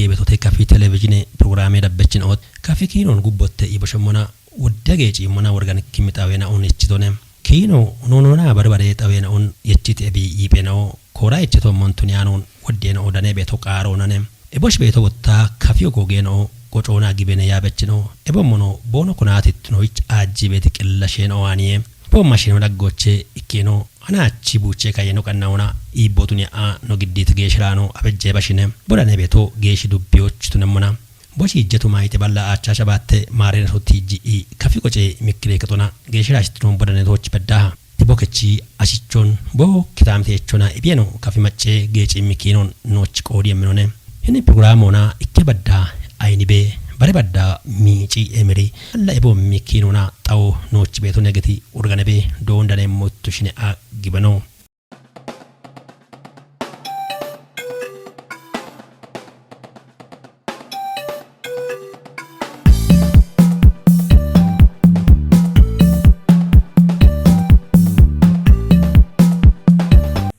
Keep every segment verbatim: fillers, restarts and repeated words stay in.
Betote kafi televizhine pirogiraame dabbechin oot. Kafi kiinoon gubbotte iboshemmona wudde geeciimmona worgan kimmi xaweena un ichitone. Kiino noonona barbare xaweena un yechiti ebi iiphenao. Koora ichito montuni aanuun woddeena odane beto qaaroonane. Ebosh beto wotta kafi ogogeena o qocoona gibene yaabechino. Ebommono boono konaatittuno ich aajji beeti qillasheena owaaniye. Boomma shino daggoche ikkino. Anaachi buuche kayeno qannauna iibbotuni a no giddit geeshiraano abejje bashine. Bodane beto geeshi dubbiyoch tunemmona. Boshi ijjetu mayite balla acha shabatte maarena sotti ji i kafi qoce mikkire kexona geeshira ashitino bodane tooch beddaha. Tibokechi ashichon bo kitaamite echona ibiyeno kafi macce geeci mikkinon nooch qoodi emminone. Hini programoona ikke badda ayini be bare badda miici emiri alla ebo mikkiinona xawo nooch beeto negeti urgane be doondane mottu shine a gibano.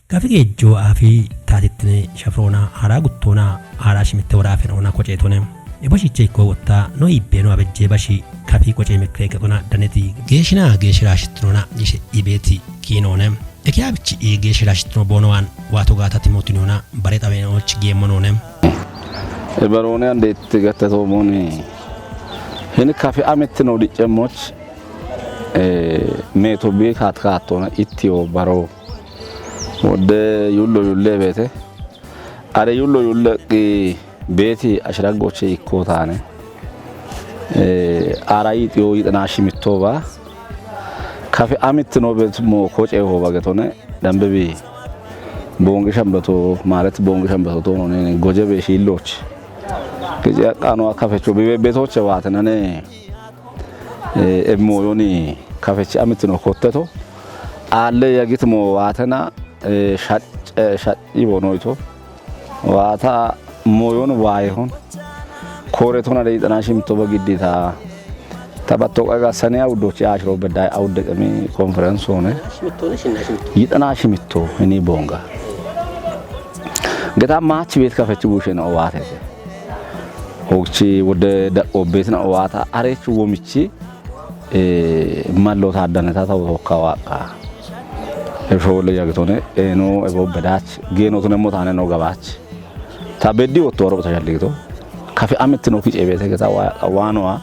Kafi geejjoo afi taatittine shafiroona haaraa guttoona haaraa shimitte woraa fenoona koceetone. Ebo shiche ikko wotta no ibbeno abejje bashi kafi qoce mikkire kexona daneti geeshina geeshira shittinona yishe ibeeti kiinoone. Ekiyabichi i geeshira shitino boono waan waato gaata timootinoona bare xaweenochi geemmonoone. Ebaroone andeetti gatte toomoni. Hini kafi amittino diccemmoch, eh, meeto bii kaat kaattoona ittiyo baro. Wodde yullo yulle beete. Are yullo yulle qi beeti ashiraggoche ikko taane. Eh, ara yixiyo yixina shimitto ba. Kafi amittino beet mo koce ho bagetone. Dambe bi boongi shambeto, maalet boongi shambeto toonone goje be shiilloch. Gije qaano kafecho bi betoche waatenane. Eh, emmoyoni kafechi amittino kotteto. Alle yagitmo waatena, eh, shac-, eh, shaci bonoyto. Waata moyon waayehon. Kooretona de yixina shimto ba giddita. Tabatto qaga sane awuddochi ashiro bedday awudde qemi konferensoone. Yixina shimitto hini boonga. Geta maachi beet kafechi buushena owaatete. Hogchi wodde daqo beetina owaata areechu womichi, eh, mallo taaddaneta tawo tokka waaqqa. Esho wolle yagitone, eeno ebo bedach, geeno tunemmo taane no gabach. Ta beddi wotto waro ta shalligito. Kafi amittino kice beete geta wa-, waanowa.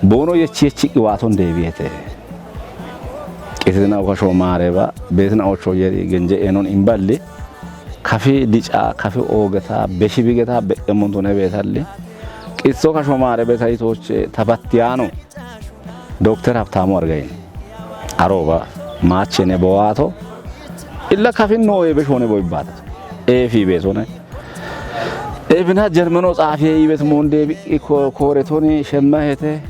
Boono yechi yechi qiwaaton deebiyete. Qitina uka shoomaareba, beetina ocho yeri genje eenon imballi. Kafi dica, kafi oogeta, beshi bigeta, be'emontone beetalli. Qisso ka shoomaare beta yitooche tabattiyaano. Dokter Habtaamu Argayin. Arooba, maachene bowaato. Illa kafinno eebe shoone boybaata. Eefi beetone. Eebina Jarmano xaafiye ibet moonde bi-, ko-, kooretoni shemmahete.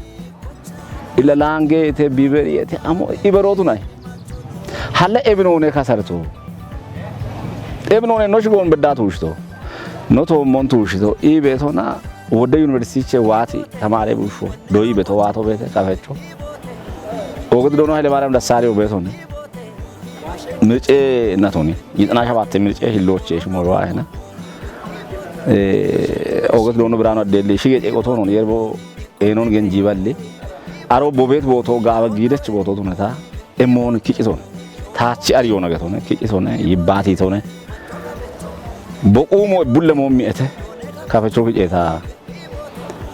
Illa laange ite biberi ite amo iberootu nay. Halle ebinoone kasarto. Ebinoone no shigoon beddaa tuushito. No toommon tuushito. Ii beetona wodde yuniversitiche waati tamaare bushsho. Doyi beto waato beete kafecho. Ogoti doono Haile Maariyaam Dassaalew beetone. Mirce natoni. Yixina shabatte mirce hillooche shimoyo ayena. Eh, Ogoti doono Biraanu Addeelli shige ceeqotonon yerbo eenon genjiiballi. Aro bobeet booto gaaba giidech booto tuneta. Emmoon kicison. Taachi ariyoona getone, kicison, yibbaatiitone. Boquumo bulle moommi ete. Kafecho kiceeta.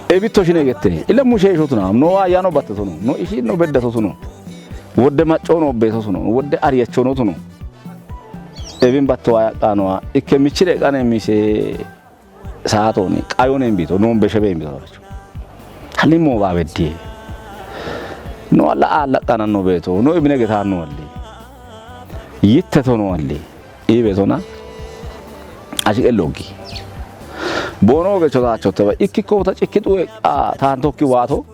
Ebitto shine gette. Ila mushe ishotuna. No ayyaano battotono. No ishi no beddasotuno. Wodde maccono beesotuno. Wodde ariyachoonotuno. Ebin batto ayaqqaanoa. Ikke michire qane mise saatoni. Qayonen bito. Non beshebe bito. Halimo ba beddi. No alla alla qanan no beeto. No ibine getan no alli. Yitte tono alli. Ii beetona. Ashi qellooggi. Boono gecho taachotte ba. Ikkikko ta cikki xuwe qa taantokki waato.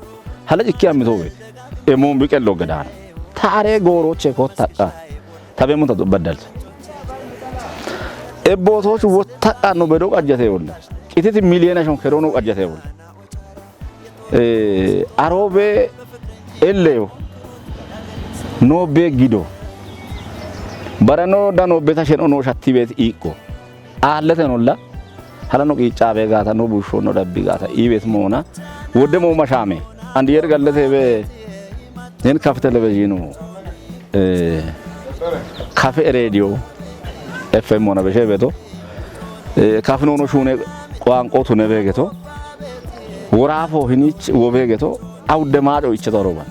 Hala cikki ammito beeti. Emoon bi qelloogge daana. Taare gooroche ko taqqa. Tabe mun ta baddal. Ebbootochu wottaqqa no bedo qajjate olla. Qititi miliyeena shon kerono qajjate olla. Eh, arobe elleyo. No be gido. Barano dano beta shen ono shatti bet iikko. Aallete nolla. Halano qiiccaa bee gaata, no bushsho, no dabbi gaata, iibeeti moona, wodde moo mashaame. Andi yer gallate be, yen kafi televizhiinu, eh, kafi reediyo, F M moona beshe beeto, eh, kafi noono shuune qoonqo tune beegeto, woraafo hinich wo beegeto, awudde maaco ichche toroban.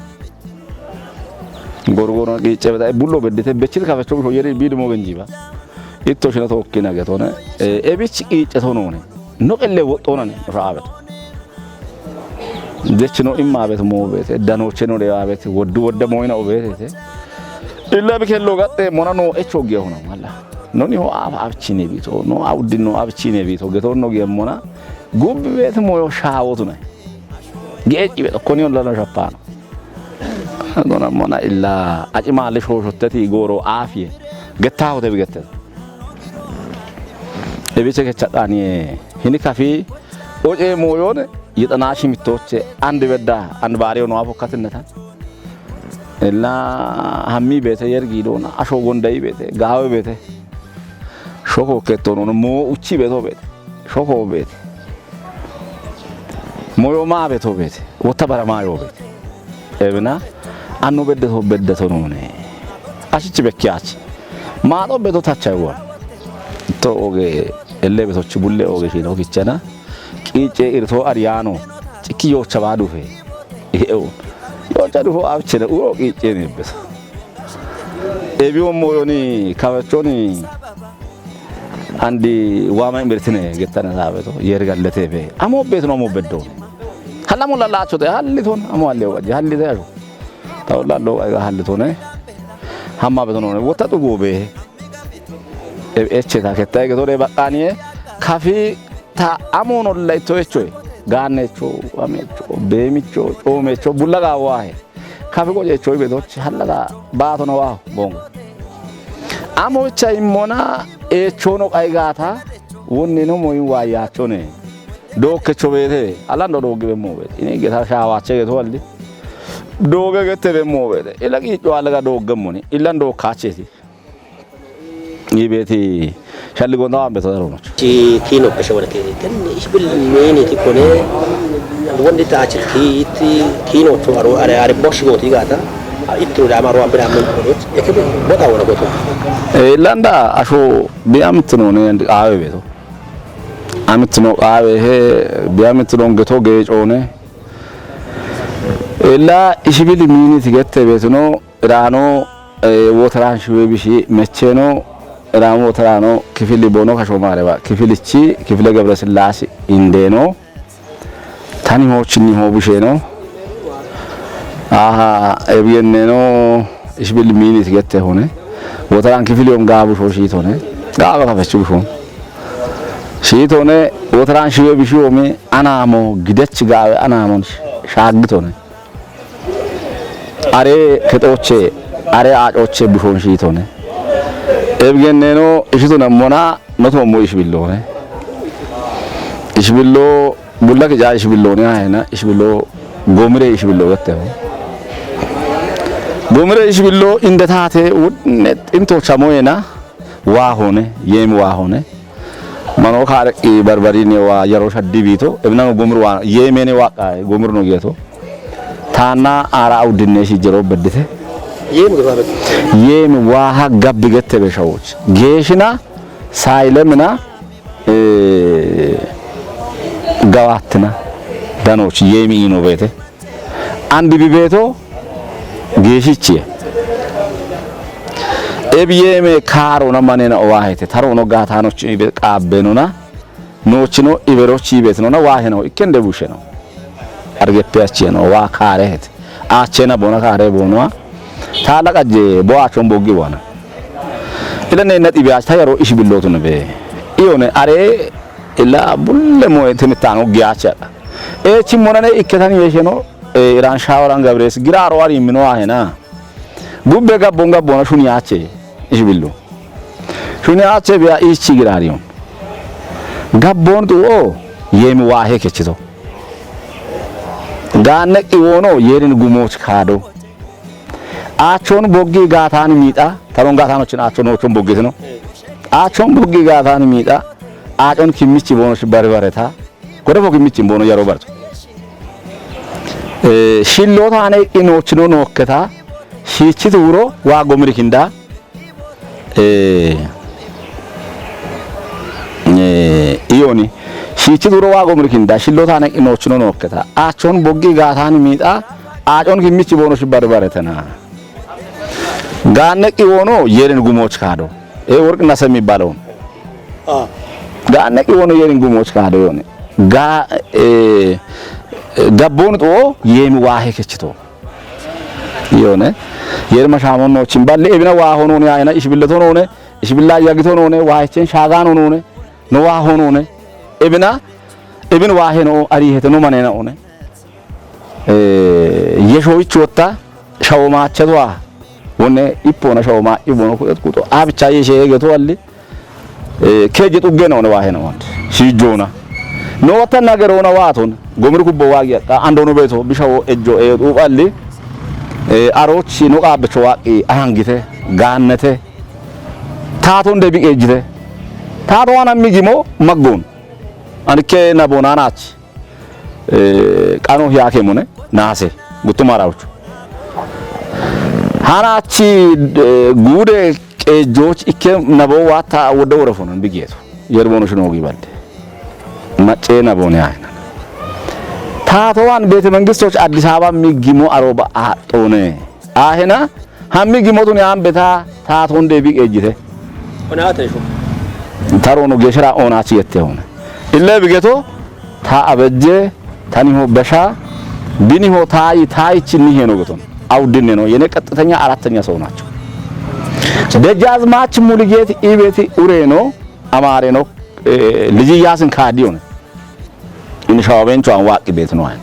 Gorgorona qiicce beda, e bullo beddite, bechit kafecho busho yeri bidi mogen jiba. Itto shina tokkina getone. E, e bich qiicce tonone. No qelle woxxonane, no shaabeto. Dechino imma beto mo bete, danocheno de abet, woddu wodde moyna obete. Illa bi kello gatte mona no echo ge hono malla. Noni ho ab abchine bito, no awdino abchine bito, getonno ge mona. Gubbi beto moyo shaawotuna. Ge'echi beto, koni ollano shappaano. Dona mona illa, aci maalle shooshotteti gooro aafiye. Gettahote bi gette. Ebiche kechaqaniye. Hini kafi, oce mooyone, yexana shi mittoche, and bedda, and baariyo no afo katinnetan. Illa hammi beete, yergi doona, asho gondayi beete, gaawe beete. Shoko kettono, mo uchi beeto beete. Shoko beete. Moyo maa beeto beete. Wotta bara maa yoo beete. Ebina, anno beddeto, beddeto noone. Ashichi bekkiyachi. Maaxo beeto tacha yuwa. To oge, elle beetochi bulle oge shino kichana. Qiicce irto ariyano. Cikki yoocha baadufe. E'o. Yoocha dufo abchene, uro qiicce ne beeto. Ebi ommo yoni, kawechoni, andi wama imirtine gettane saabeto, yer gallete be. Amo beetno amo beddo. Hallamo lalacho te, halliton, amo halle waje, hallite asho. Tawo lallo ayga hallitone. Hamma beetno ne, wota tu gobe. E, eche ta ketta ge tore baqaniye, kafi ta amo no laito echoe. Ganecho, amecho, beemicho, coomecho, bullaga wahe. Kafi qocecho ibedoch hallada baatono waho bongo. Amo icha immona echono qaigata wonneno moyin wayachone. Dookkecho beete, alando dooggibe mo beete. Ini geta shaawache geto alli. Dooge gette be mo beete. Ila qiicco allega dooggemmoni. Illan dookkacheti. Ibeeti shalli gonda waan beeto daronoch. Chi kino peshe wala ke. Ten ishbil meni ti kone. Wondi ta achi ti, ti kino to aro, are, are boshi goti gata. Itro dama ro ambira men kono. Eke be bota wala goto. E landa asho bi amitno ne and awe beeto. Amitno awe he, bi amitno geto gechone. Illa ishbil mini ti gette beetno. Rano, eh, wotaran shiwe bishi mecheno, rano wotarano kifili bono kasho marewa. Kifilichi, kifile Gebre Sillasi indeno. Tani ho chinni ho bisheno. Aha, ebiyenneno, ishbil mini ti gette hone. Wotaran kifili on gabu sho shitone. Gabu kafechu bishon. Shitone, wotaran shiwe bishi omi, anamo, gidech gawe, anamon sh-, shagitone. Are kexoche, are acoche bushon shitone. Ebgenneno ishituna mona noto mo ishbillone. Ishbillo bulla kija ishbillone ayena ishbillo gomire ishbillo gatte. Gomire ishbillo indetate wudne into chamoyena wahone, yem wahone. Mano kare i barbarine wa yaro shaddi bito, ebnano gomir wa, yemene wa ka, gomir no geto. Tana ara awdinne shi jero beddite. Yem gaba bet. Yem wa ha gabbi gette be shawoch. Geeshina, saylemina, eh, gawattina. Danoch yemi ino bete. Andi bibeto geeshichiye. Ebiyeme kaarona manena owahete. Tarono gaatanochi ibe qaabbenona. Noochino iberochi ibetnona waheno ikkende busheno. Argeppe achiyeno wa kaarehete. Achena bona kaare bonoa. Taala qajje bo achon boggi wana. Ila ne nati be ach tayaro ishi billotun be. Iyone are ila bulle mo temittano giacha. E, chimmonane ikketan yesheno, e, iran shawaran gabres, giraro ari mino ahena. Gubbe gabbon gabbona shuni ache, ishbillo. Shuni ache biya ichi girariyon. Gabbon tu o, yemi wahe kechito. Ganne iwono, yerin gumoch kado. Achon boggi gatan mita, taron gatanochin achon ochon boggi tino. Achon boggi gatan mita, Aacon kimmichi boono shi baribareta. Godefo kimmichi boono yaro barto. Eh, shillo taane qinoochino nookketa shiichi tuuro waa gomiri kinda. Eh, eh, iyoni shiichi tuuro waa gomiri kinda shillo taane qinoochino nookketa. Aachon boggi gaataani miixa aacon kimmichi boono shi baribaretena. Gaanne qiwoono yerin gumooch kaado. Eh, worqna sem የሚባለውን Gaanne qiwoono yerin gumooch kaado yoone. Ga, eh, gabboon xuwo yeemi waahe kechito. Yoone. Yer mashaamon noochin balle ebina waa honoone ayna ishbilleto noone, ishbilla yagito noone, waahechen shaagaan honoone, no waa honoone. Ebina, ebin waahe no arihete no manena one. Eh, yeshowichi wotta shawo maachatuwa wonne ippona shawo maa'i bono ku'et kuxo. A bicha yeshe geto alli. Eh, keje xugge noone waahe no wonde. Shiijjoona. No wotta nageroona waaton. Gomir kubbo waagi yaqqa. Andono beeto bishawo ejjo e xuuballi. Eh, arochi no qaabbicho waaqi ahangite. Gaannete. Taaton debi qeejjite. Taato wana migimo maggoon. Anike nabonanachi. Eh, qano hiyaakemune naase guttu maaraawochu. Hanachi, eh, guude qeejjooch ikke nabo waatta wodde worefonon bigeeto. Yerbono shino gi balde. Macce nabone ayna. Taatowan beete mengistoch Addis Ababa miggimo aroba aaxxoone. Ahena, hammi gimotun yaan beta taaton debi qeejjite. Onaate shu. Tarono geeshera oonaachi yette hoone. Ille bigeto ta abejje, taniho besha, biniho taayi, taayichinni heeno geton. Awdinne no, yene qaxxitenya arattenya soo nacho. Dejazmach Muligeet Ibeti ureno, amaare no, eh, liji yaasin kaadi hoone. Ini shawabencho an waaqqi beetino ayin.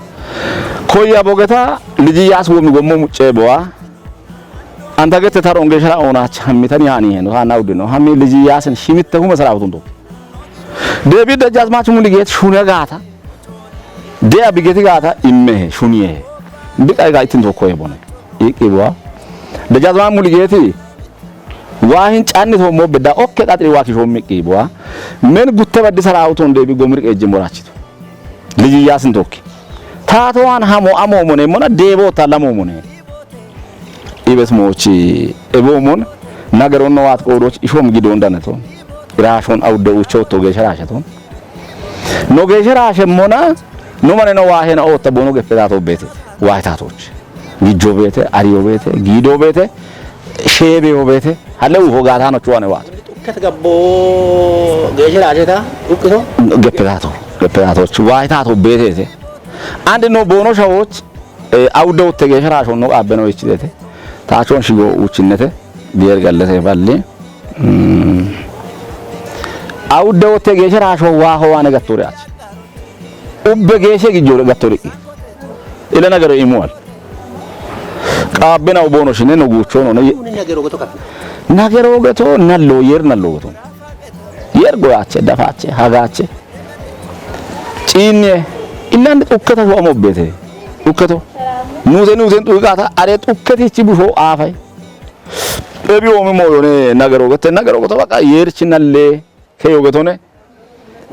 Koyya bogeta liji yaas womi gommo mucce bowa. Anta gette taron geeshera oonaachi hammi tani haani heno, haana uddino. Hammi liji yaasin shimitte hume saraawutunto. Debi Dejazmach Muligeet shune gaata. De'a bigeti gaata immehe, shuniyehe. Biqa ga itin tokko ye bone. Iqqi bowa. Dejazmach Muligeeti waa hin canni tommo bedda okke qaxiri waa kisho miqqi bowa. Men gutte baddi saraawuton debi gomir qeejjin borachito. Liji yaasin tokki. Taatowan hamo amo mone mona deebo tallamo mone. Ibes moochi ebo mon nageron no waat qoodoch ishom gidon daneton. Irashon awudde ucho to geeshera asheton. No geeshera ashemmona no mane no waahena ootta bono geppetato beete. Waahetaatoch. Gijjo beete, ariyo beete, giido beete, sheebeyo beete. Halle uho gaatano chuwane waat. Xukkete gabbo geeshera asheta, xukkito? Geppetato, geppetato. Waahetato beetete. Andi no boono shawoch, eh, awudde utte geeshera ashonno qaabbeno ichidete. Taachon shigo uchinnete. Diyer gallete balli. Mm. Awudde utte geeshera asho waaho waane gattore ach. Ubbe geeshshe gijjore gattore. Ile nagaro imuwal. Qaabbena ubono shine no guuchono ne. Nagaro goto kapna. Nagaro goto nallo yer nallo goto. Yer goyache, dafache, hagache. Ciinne. Illan xukketa sho amobbete. Xukketo. Nuuse nuusen xuqata are xukketi chi busho aafay. Ebi oomi mooyone nagaro gote nagaro goto baqa yerchi nalle keyo gotone.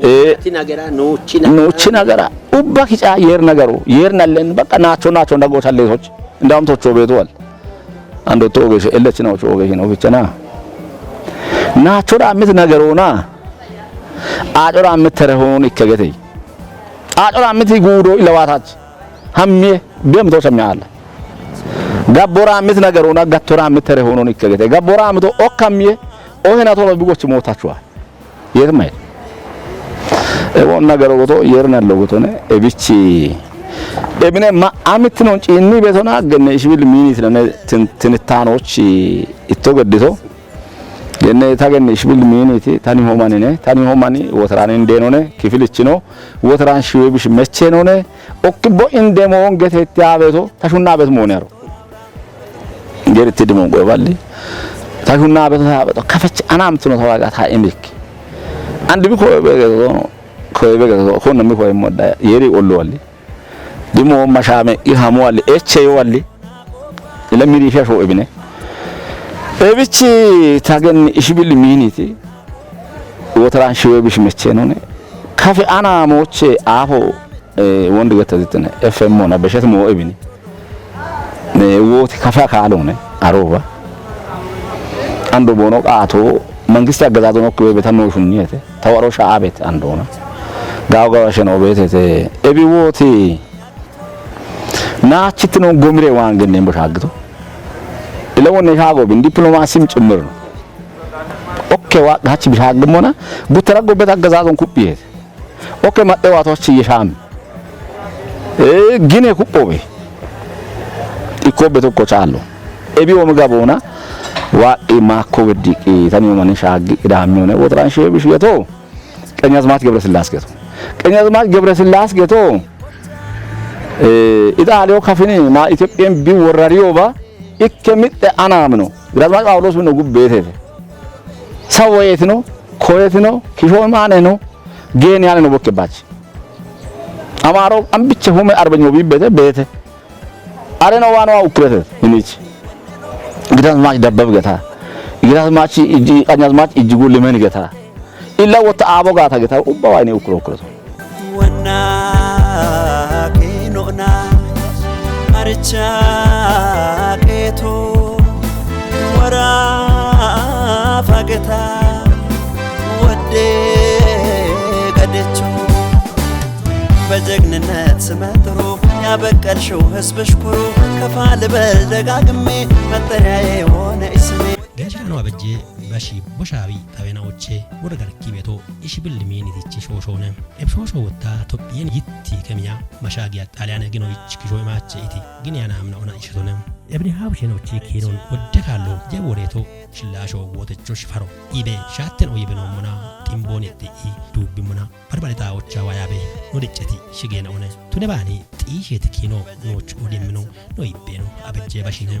Eh, Ti nagara, nuuchi nagara. Nuuchi nagara. Ubba kica yer nagaro. Yer nallen baqa naacho naacho ndago challe soch. Ndam tocho beetuwal. Ando to oge she ellechi na ocho oge hin ogichana. Naacho da amit nagarona. Aaco da amit tere honon ikkegete. Aaco da amit guudo ilawatach. Hamme bem to chame ala. Gabbora amit nagarona gattora amit tere honon ikkegete. Gabbora amit okkamye. Ohena to bigochi mootachwa. Yer may. E wonna garo goto yer nallo goto ne e bichi. E bine ma amitino cinni betona genne ishbil minit ne tin-, tinittanochi itto geddito. Genne ta genne ishbil miniti tani homani ne, tani homani wotaran indeno ne, kifilichino, wotaran shiwe bish mecheno ne, okkibo indemo ongete tiabeto, tashunna bet monero. Geritti dimon qoy balli. Ta hunna beto ta beto kafech anam tuno ta waga ta imik. Andi bi koy be geto, koy be geto, ko nammi koy modda yeri ollu walli. Dimo mashame i hamu walli, eche yo walli. Ila miri fiya sho ebine. Ebichi tagen ishbil miniti. Wotaran shiwe bish meche none. Kafe ana moche afo, eh, wondi getta zitine. F M ona beshet mo ebini. Ne woti kafe akalo ne. Aroba. Ando bono qato. Mangiste agazazo no kwe beta no shuniyete. Tawaro sha abet andona. Gaw gaw sheno betete. Ebi woti. Naachitino gomire waangenne mbo shaagito. Ile wonne shaago bin diplomasi ጭምር ነው. Okke wa gachi bishaagimona gutara gobet agazazon kupiyet. Okke madde wato chi yesham. E gine kupobe. Ikobe tokko challo. Ebi omga bona wa imakko weddiqi tani omani shaagi idamiyone wotran shebish yeto. Qenyazmaach Gebresillaas geto. Qenyazmaach Gebresillaas geto. Eh, Itaaliyo kafini ma Itophiyen bi worrariyoba ikke mitte anamino. Grazmaach Phaawuloos mino gubbeetefe. Sawoyeetino, koyetino, kisho maaneno, geeniyaneno bokke bachi. Amaaro ambiche hume arbeño bibbete beete. Are no wano wa ukrete hinich. Grazmaach Dabbab geta. Grazmaach Ijji, Qanyazmaach Ijjigu Limen geta. Illa wota abo gata geta ubba wayne ukro ukro. Wanna keno na archa keto wara fageta wade gadecho በጀግንነት ስመ ጥሩ ያበቀልሽው ህዝብሽ ኩሩ ከፋ ልበል ደጋግሜ መጠሪያዬ ሆነሽ ስሜ። Geeshano abejje bashi boshawi tawenaoche wora garki beto ishibil miinitichi shooshone. Ebshoosho wotta Tophiyen yitti kemiya mashagiya Xaaliyane ginoyich kisho imaache iti gini yanamna ona ishitone. Ebni hawshenochi kinon wodde kallo je woreto shillasho wotecho shifaro. Ibe shatten oyibenomona ximboneti i dubbimona. Barbare xaa'ocha wayabe no dicceti shigena one. Tune bani xiisheti kino nooch odemmino no ibbeno abejje bashine.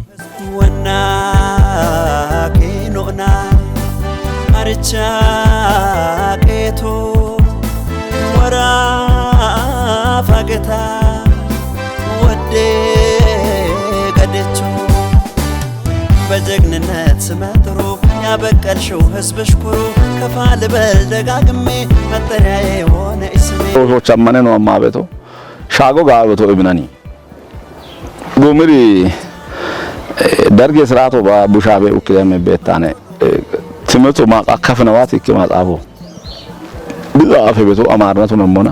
Wanna keno na archa keto wara fageta wade gadecho በጀግንነት ስመ ጥሩ ያበቀልሽው ህዝብሽ ኩሩ ከፋ ልበል ደጋግሜ መጠሪያዬ ሆነሽ ስሜ። Shooshoch ammane no amma beto. Shaago gaawe beto ibinani. Gumiri, eh, darge siraato ba bushabe ukkidame bettane. Eh, timirtu ma akkafna wati ikke maxaafo. Biza afe beto Amaarnatu nammona.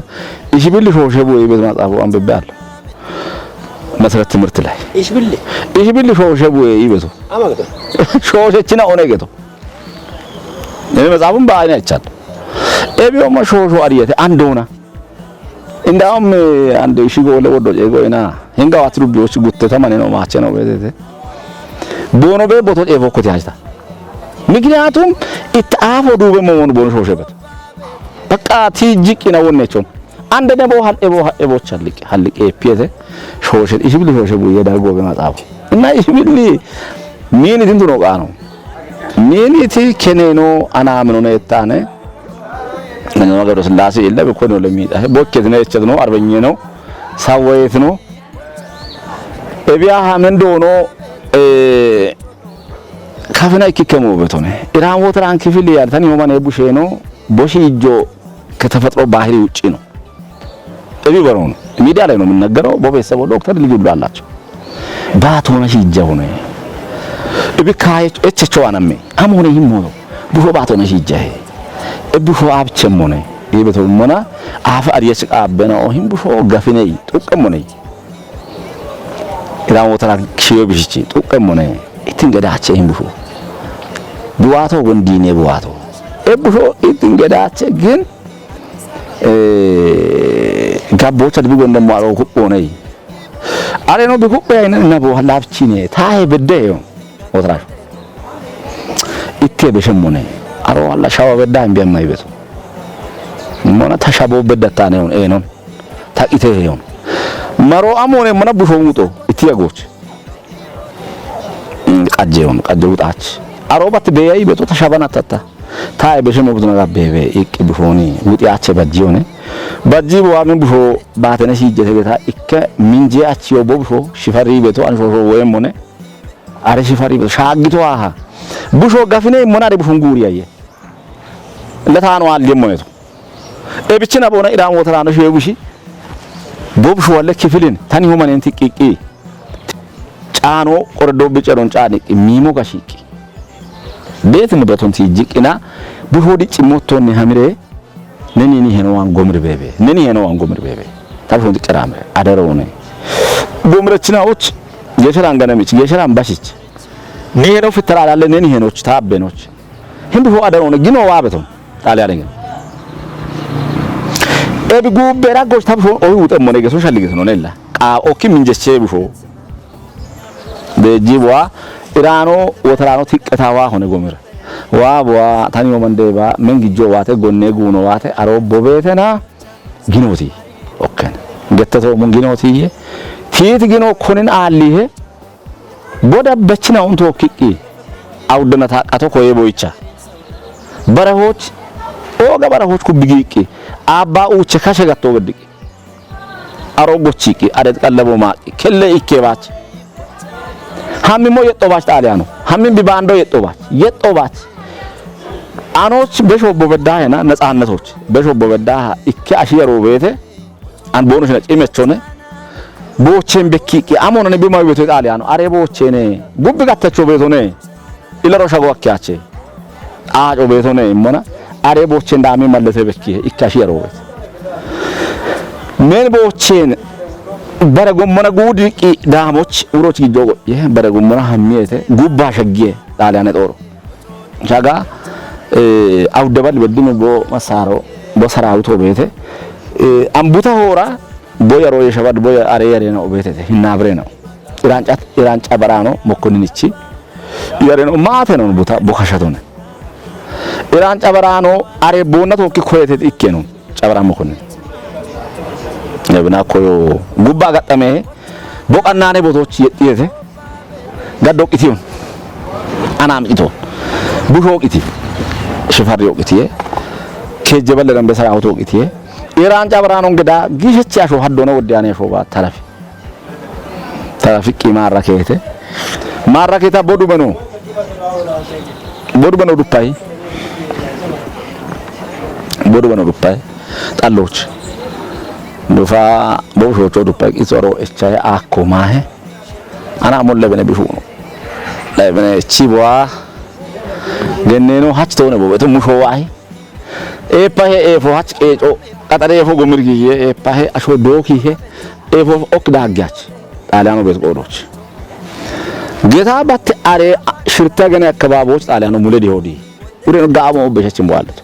Ishibilli shooshe bu'e beto maxaafo anbebe allo. Meseret timirti lay. Ishibilli? Ishibilli shooshe bu'e beto. Ama geto? Shooshechina one geto. Ene maxaafun ba ayne echan. Ebi oma shoosho ariyete andona. Indawum, eh, ande ishi gole woddo cego ina. Hinga wati dubbiyoch gutte tamane no maache no betete. Bono be boto cefo koti hajta. Miknyatum it afo dube mo won bono shooshe beto. Baqqa ti jiqqina wonne chon. Ande ne bo hal ebo ha ebo challiq halliq epiyete. Shooshe ishibilli shooshe buye dargo be maxaafo. Inna ishibilli miiniti intu no qaano. Miiniti keneno anamino ne ettane. Nanyama Gabresillaase illa be kono le miidha. Bokketino echetino arbenyeno sawoyetino. Ebiya hamen dono, eh, kafena ikkikemo betone. Iran wotaran kifil yaltani homane busheno boshi ijjo ከተፈጥሮ ባህሪ ውጪ ነው። እቢ በረው ነው። ሚዲያ ላይ ነው የሚነገረው። በቤተሰቡ ዶክተር ልጅ ሁሉ አላቸው። ባቶነ ሲጀ ሆነ። እቢ ካየ እቸቸው አነሜ አሞነ ይሞቶ። ቡሾ ባቶነ ሲጀ። እቡሾ አብቸም ሆነ። ይበቶ ሞና አፈር የስቃ አበና ኦሂም ቡሾ ገፍነይ ጡቅም ሆነ። ኢራን ወተራ ኪዮ ቢሽቺ ጡቅም ሆነ። ኢትን ገዳቸ ይም ቡሾ። ቡዋቶ ወንዲኔ ቡዋቶ። እቡሾ ኢትን ገዳቸ ግን፣ እ፣ ጋቦቸ ድቢ ጎንደሞ አሮ ኩቦ ነይ። አሬ ነው ቢኩቦ ያይነ እና ቦ ላፍቺኔ። ታሄ በደዮ። ወትራሽ ኢቴ በሸሞኔ አሮ አላ ሻዋ በዳ እምቢ የማይበቱ ሞና ተሻቦ በደታ ነው። ኤ ነው ታቂቴ ይሁን መሮ አሞኔ መና ቡሾ ውጦ ኢትያጎች ቀጀውን ቀጀ ውጣች አሮባት በያይ በጦ ተሻባና ተታ ታይ በሸሞ ብዙ ነገር በበ ኢቅ ቡሾኒ ውጢያቸ በጂ ሆነ። በጂ በዋምን ቡሾ ባተነ ሲጀተ ቤታ ኢከ ሚንጂ አቺዮ ቦብሾ ሽፈሪ ቤቶ አንሾሾ ወይም ሆነ አረ ሽፈሪ ቤቶ ሻግቶ አሃ ቡሾ ገፍኔ ሞና ደ ቡሾን ጉሪ ያየ ለታኑ አልጀመቱ። ኤብችና ቦነ ኢራን ወተራኖ ሸውብሺ ቦብሹ ወለ ክፍልን ተኒ ሆመኔን ትቂቂ ጫኖ ቆርዶ ብጨሮን ጫንቂ ሚሞ ጋሺቂ ቤት ንብረቱን ትይጅቂና ብሆዲ ጭሞቶን ሀምሬ ነኒ ኒ ሄኖዋን ጎምር ቤቤ ነኒ ሄኖዋን ጎምር ቤቤ ታብሾን ትጨራምረ አደረውነ ጎምረችናዎች የሸራን ገነሚች የሸራን ባሽች ኒ ሄኖ ፍተራላለ ነኒ ሄኖች ታበኖች ህንድ ሆ አደረውነ ግኖ ዋበቶን ጣሊያን ግን ኤብጉ ቤራጎች ታብሾ ኦይ ውጠሞነ ገሶ ሸልግት ነው ነላ ቃ ኦኪ ምንጀቼ ብሾ በጂ ቦዋ ኢራኖ ወተራኖ ትቀታዋ ሆነ ጎምር ዋ ቦዋ ታኒ ወመንዴባ መንግጆ ዋተ ጎኔ ጉኖ ዋተ አሮ ቦቤተና ጊኖቲ ኦከን ገተቶ ሙን ጊኖቲዬ ቲት ጊኖ ኮንን አሊሄ ቦዳ በችናውን ቶኪቂ አውደነታ ቃቶ ኮዬ ቦይቻ በረሆች ኦገ በረሆች ኩብጊቂ አባ ኡቸ ከሸ ገቶ ገድቂ አሮጎቺቂ አደት ቀለቦ ማቂ ከለ ኢኬባች ሀሚሞ የጦባች ጣሊያኖ ሀሚም ቢባንዶ የጦባች የጦባች አኖች በሾቦ በዳሄና ነጻነቶች በሾቦ በዳ ኢኬ አሽየሮ ቤተ አንቦኖች ነጭ መቾነ ቦቼን በኪቂ አሞነን ቢማዊ ቤቶ ጣሊያኖ አሬ ቦቼነ ጉብ ጋተቾ ቤቶነ ኢለሮ ሸጎ አኪያቼ ጣጮ ቤቶነ እሞና አሬ ቦቼን ዳሜ መለሰ በኪ ኢካሺ አሮበት ሜን ቦቼን በረጎሞና ጉድ ቂ ዳሞች ውሮች ጊጆ ጎ ይሄ በረጎሞና ሀሚየተ ጉባ ሸጊየ ጣሊያን ጦሮ ሻጋ አውደባል በድም ቦ መሳሮ ቦ ሰራውቶ ቤተ አንቡታ ሆራ ቦ የሮ የሸባድ ቦ አሬ የሬ ነው ቤተ ሂናብሬ ነው ኢራንጫት ኢራንጫ በራኖ መኮንንቺ የሬ ነው ማተ ነው ቡታ ቦካሸቶነ ኢራን ጨበራኖ አሬ ቦነት ወኪ ኮይተ ኢኬ ነው ጨበራ መኮንን የብና ኮዮ ጉባ ገጠመ ቦቀናኔ ቦቶች የጥየተ ገዶ ቂቲዮን አናም ቂቶ ቡሾ ቂቲ ሽፈር ዮቂቲ ከጀበለ ደንበ ሰራውቶ ቂቲ ኢራን ጨበራኖ እንግዳ ጊሸቻሾ ሀዶነ ወዲያኔ ሾባ ተረፊ ተራፊቂ ማራኬተ ማራኬታ ቦዱ በኖ ቦዱ በኖ ዱፓይ ቦዱ በኖ ዱፓይ ጣሎች ዱፋ ቦሾቾ ዱፓይ ቂሶሮ ኤቻይ አኮ ማሄ አና ሞለ በነ ቢሹ ነው ለበነ ቺ ቦዋ ገኔኖ ሀች ተሆነ ቦ በቱ ሙሾ ዋይ ኤፓሄ ኤፎ ሀች ኤጮ ቀጠሬ ኤፎ ጎምር ጊዜ ኤፓሄ አሾ ዶኪ ሄ ኤፎ ኦክ ዳጊያች ጣሊያኖ ቤት ቆዶች ጌታ ባት አሬ ሽርታ ገነ አካባቢዎች ጣሊያኖ ሙለድ ይሆዲ ወደ ጋሞ በሸችን በዋለት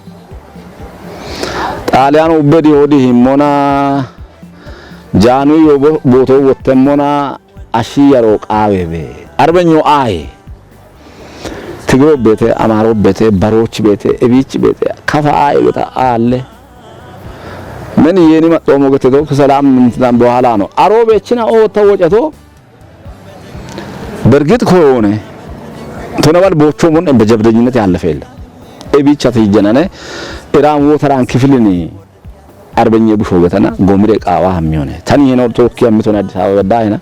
ጣሊያኖ ውበድ ይሆዲ ሂሞና ጃኑ ቦቶ ወተሞና አሺ ያሮ ቃቤቤ አርበኞ አይ ትግሮ ቤተ አማሮ ቤተ በሮች ቤተ እቢች ቤተ ከፋ ይሉታ አለ ምን የኔ መጦሞ ገተዶ ከሰላም እንትን በኋላ ነው አሮ ቤችና ኦ ተወጨቶ በእርግጥ ከሆነ ቶነባል ቦቾ ሞን በጀብደኝነት ያለፈ የለም። እቢቻ ተይጀናነ ኢራን ወተራን ክፍልን አርበኛ ብሾ ገተና ጎምሬ ቃዋ የሚሆነ ተኒ ነው ቶኪ የምትሆን አዲስ አበባ ዳይና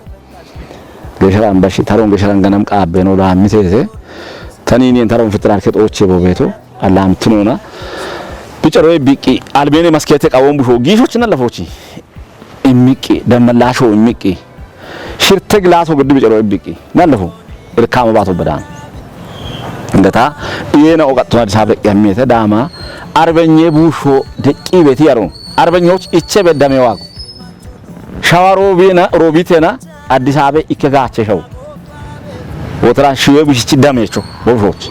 ገሸራን ባሺ ተሮን ገሸራን ገናም ቃቤ ነው ላምቴ ተኒኔን ተሮን ፍትራር ከጦቼ ቦቤቶ አላምትኖና ቢጨሮይ ቢቂ አልቤኔ መስኬቴ ቃወም ብሾ ጊሾችና ለፎቺ እሚቂ ደመላሾ እሚቂ ሽርተ ግላሶ ግድ ቢጨሮይ ቢቂ ናለፎ እርካመ ባቶ በዳን እንገታ ኢየና ኦቀጥቶ አዲስ አበባ የሚተ ዳማ አርበኛ ብሾ ደቂ ቤት ያሮ አርበኞች እቼ በደሜ ዋቁ ሸዋሮቢና ሮቢቴና አዲስ አበባ ይከጋቸ ሸው ወተራ ሽዌ ብሽች ደሜቾ ወሾች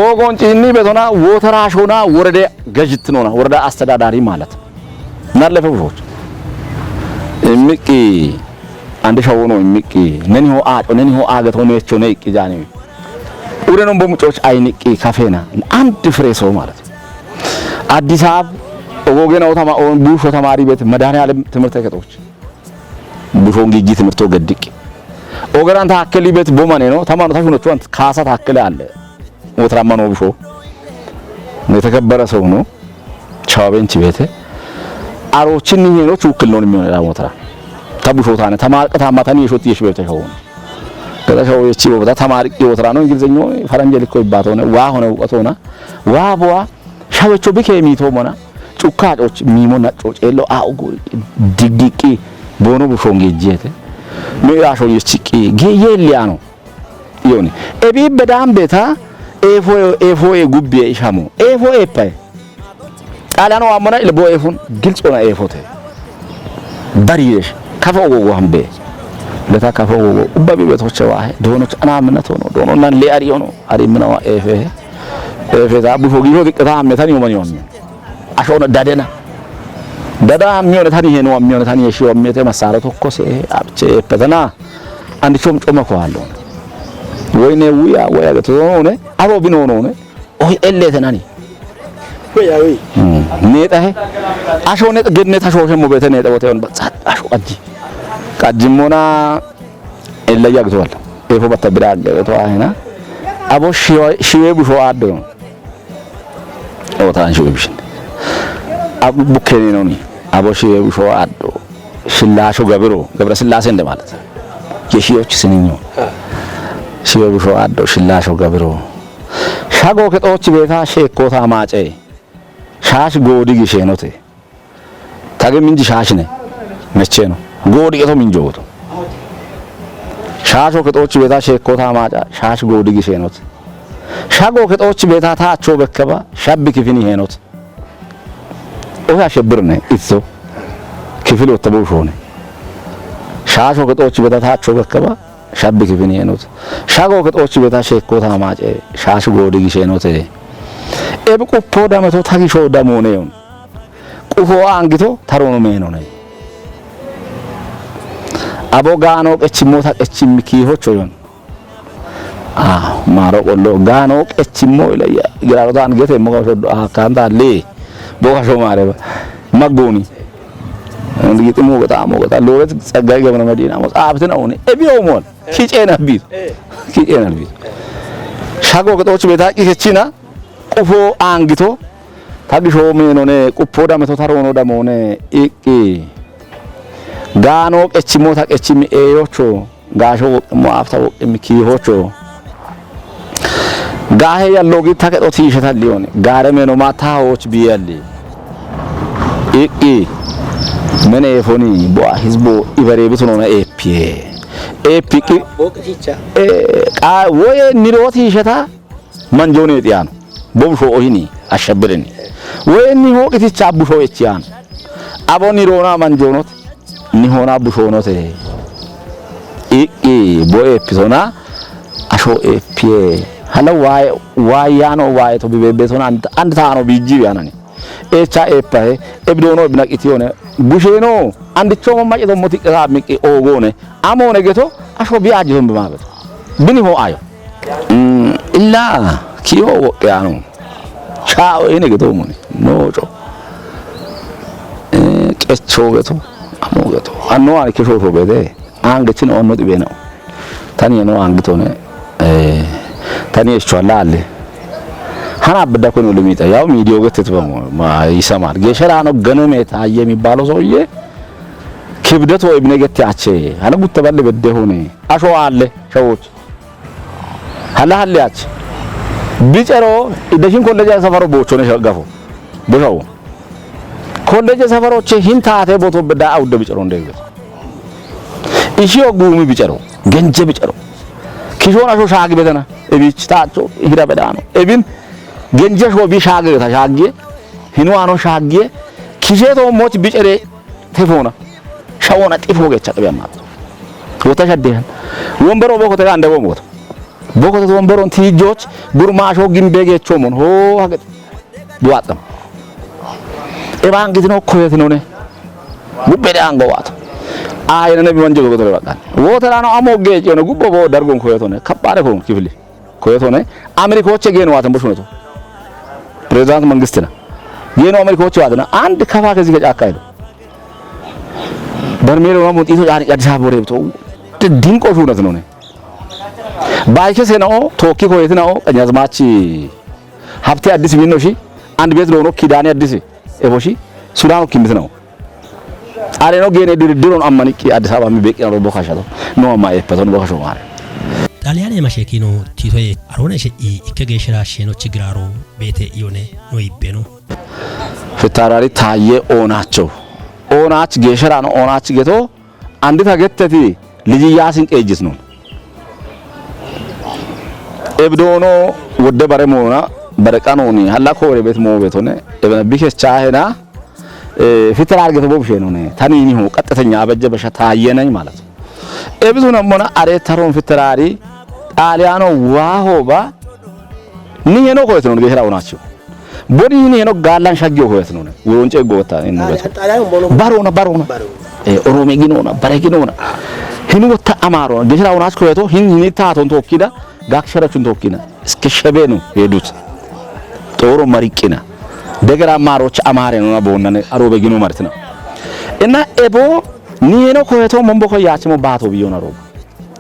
ኦጎን ጪኒ በቶና ወተራ ሾና ወረደ ገጅት ኖና ወረዳ አስተዳዳሪ ማለት ናለፈ ወሾች እምቂ አንድ ሸው ነው እምቂ ነኒሆ አጮ ነኒሆ አገት ሆኖ የቾ ነይ ቂጃኒ ኡደኖም በሙጮች አይንቂ ካፌና አንድ ፍሬ ሰው ማለት አዲስ አበባ ኦጎጌና ኦተማ ኦን ቡሾ ተማሪ ቤት መድኃኔዓለም ትምህርት ቤቶች ቡሾን ጊጂ ትምህርቶ ገድቂ ኦገራን ታከሊ ቤት ቦማኔ ነው ተማኑ ታሽኖቹ አንት ካሳ ታከለ አለ ወትራማ ነው ቡሾ የተከበረ ሰው ነው ቻቤንች ቤት አሮችን ይሄኖች ውክል ነው የሚሆነው ወትራ ተቡሾ ታነ ተማርቀ ታማታን የሾት የሽ ቤት ተሸው ከተሸው የቺ ቦታ ተማርቂ ወትራ ነው እንግሊዝኛው ፈረንጅ ልኮ ይባተው ነው ዋ ሆነ እውቀት ሆና ዋ ቦዋ Hawecho bike miito mona. Cukka coch mimo na cocello a ugu digdiqi bono bushonge jete. Mira shonge chiqi ge yeliano. Yoni. Ebi bedam beta efo efo e gubbi e ishamo. Efo epai. Xaalano ammana ilbo efon gilጽ ሆነ ኤፎቴ በሪሽ ከፈው ወጎ ሀምቤ ለታ ከፈው ወጎ ኡባቢ ቤቶች ዋሄ ዶኖች አናምነት ሆኖ ዶኖ ናን ሊአሪ ሆኖ አሪ ምናዋ ኤፌ ኤፌ ታ ቡሾ ጊሾ ዲቅታ ሀሜታን ይሆመን ይሆን አሾነ ዳደና ዳዳ የሚሆነ ታን ይሄ ነው የሚሆነ ታን የሺ ወሜቴ መሳረቶ ኮሴ አብቼ ኤፈተና አንድ ሾም ጮመ ኮ አለው ወይኔ ውያ ወያ ገቶ ሆነ አሮ ቢኖ ሆነ Oy elleete nani. Wey, wey. Neexahe. Asho ne genne ta shooshe mo beete neexe wote on batsa asho ajji. Qajjimmona ella yagto wal. Efo batta bira agge to ahena. Abo shiwe shiwe busho addo. O tan shiwe bishin. Ab bukkene noni. Abo shiwe busho addo. Shillasho gabiro, ገብረ ስላሴ እንደማለት። የሺዎች ስንኝ ነው። Shiwe busho addo shillasho gabiro. Shago kexooch beeta sheekkoota maace. Shaash goodi gishenote. Tage minji shaashine. Mecheno. Goodi qeto minjooto. Shaasho kexooch beeta sheekkoota maaca. Shaash goodi gishenote. Shago kexooch beeta taacho bekkeba. Shabbi kifini henote. Ohe ashebirne itso. Kifil wottabo shone. Shaasho kexooch beeta taacho bekkeba. Shabbi kifini henote. Shago kexooch beeta sheekkoota maace. Shaash goodi gishenote. Ebi quppo dameto ta gisho damoone yon. Qufo angito tarono meenone. Abo gaano qechimmo ta qechimmi kiihocho yon. Ah, maro qollo gaano qechimmo ile ya, giraro dan gete mo shoddo akan dalle. Bo kasho mare ba. Maggoni. Andi gitimo gata mo gata lore tsagai gabana madina mo abtina one. Ebi omon. Kichena bi. Kichena bi. Shago kexooch beeta qikechina. Qufo angito. Ta gisho meenone quppo dameto tarono damone iqqi. Gaano qechimmo ta qechimmi eeyocho. Gaasho woqqimmo afta woqqimmi kiihocho. Gaahe yallo gi ta kexo tiishe ta liyone. Gaare meeno ma ta hooch biyalli. Iqqi. Mene efoni boa hizbo ibarebitunona epiye. Epiqi. Boqiticha. Eh, qa woye niro tiishe ta. Manjoone xiyaano. Bo busho ohini ashebireni. Woyinni hooqiticha busho echiyaano. Abo niroona manjoonote. Nihoona bushoonote. Iqqi bo eeppisona asho eeppiye. Hala waye wayaano waye to bibebetona and and taano biiji yanani. Echa eeppahe ebidoono ebinaqitiyone. Busheeno andichomo mace tommo tiqqe miqqi ogoone. Amoone geto asho bi ajjison bimaabeto. Bini ho ayo. Mm, illa kiyo woqqe anu. Chao ene geto muni. No cho. Eh, qecho geto. Amo geto. Anno ani kisho sho gede. Ange chino onno dibena. Tani no angitone. Eh, tani echo alale. Hana bidda kono lumita. Yaw midiyo gete tibamo. Ma isama. Geshara no ganeme ta yemi balo soye. Kibdet o ibne gete ache. Hana gutta balle bedde hone. Asho alle. Shawoch. Hala halle ach. Bicero idashin kolleja safaro bochone shagafo. Boshawo. Kolleja safaro che hin taate boto beda awde bicero ndege. Ishi ogumi bicero. Genje bicero. Kishona sho shagi bedana. Ebich taacho hira bedano. Ebin genje sho bi shagi ta shagi. Hinu ano shagi. Kishe to moch bicere tefona. Shawona xifo gecha xibe amma. Wota shaddehan. Wombero boko te gande womo. Boko te womberon tijoch gurmasho gimbe gechomon. Ho haget. Duatam. E bangitino koyetinone. Gubbe de ango wato. Ayene ne biman jogo to bakan. Wota rano amo gecho ne gubbo bo dargon koyetone. Kabare ko kifli. Koyetone. Amerikoche geno watan bushuneto. President Mangistina. Geno Amerikoche watan. And kafa kezi ke akaido. Barmeelo ma muxito caani Addis Ababa reebto. Dinqo shuunati none. Baayike seena'o tookki koyetina'o Qanyazmaach Habte Addis biinno shi and beet loono Kidaane Addis efo shi Sudaano kimmitina'o. Areno geene diriddiroon ammaniqqi Addis Ababa mi beeqqinaro bokashato. No amma eeppato no bokasho maare. Xaaliyaane masheekino Tiitoye aroona ishe i ikke geeshshira sheeno chigiraaro beete iyone no ibbeno. Fitaraari Taayye Oonacho. Oonach geeshshiraano Oonach geto andita getteti liji yaasin qeejjisno. Ebdoono wodde bare moona bare qanooni halla koore bet moo betone ebena bikes chaahena, eh, fitaraar geto bob sheenone. Tani iniho qaxxetenya abejje besha Taayye nany ማለት ነው. Ebisu nammona are taroon fitaraari Xaaliyaano waaho ba ni heno koyetino geeshshira Oonacho. Boni hini heno gaallan shaggiyo koyetino ne. Woronce gotta inno Xaali-, beto. Xaaliyaanu bono. Barona, barona. Barona. Eh, Oroome ginoona, bare ginoona. Hini wotta Amaarona. Geeshshira Oonacho koyeto hin hini taaton tokkida, gakshara chun tokkina. Iske shebe no, hedut. Xooro mariqqina. Degera Amaaroch Amaare nona boonnane, aroobe gino martina. Inna ebo ni heno koyeto mombo ko yaachimo baato biyona roobo.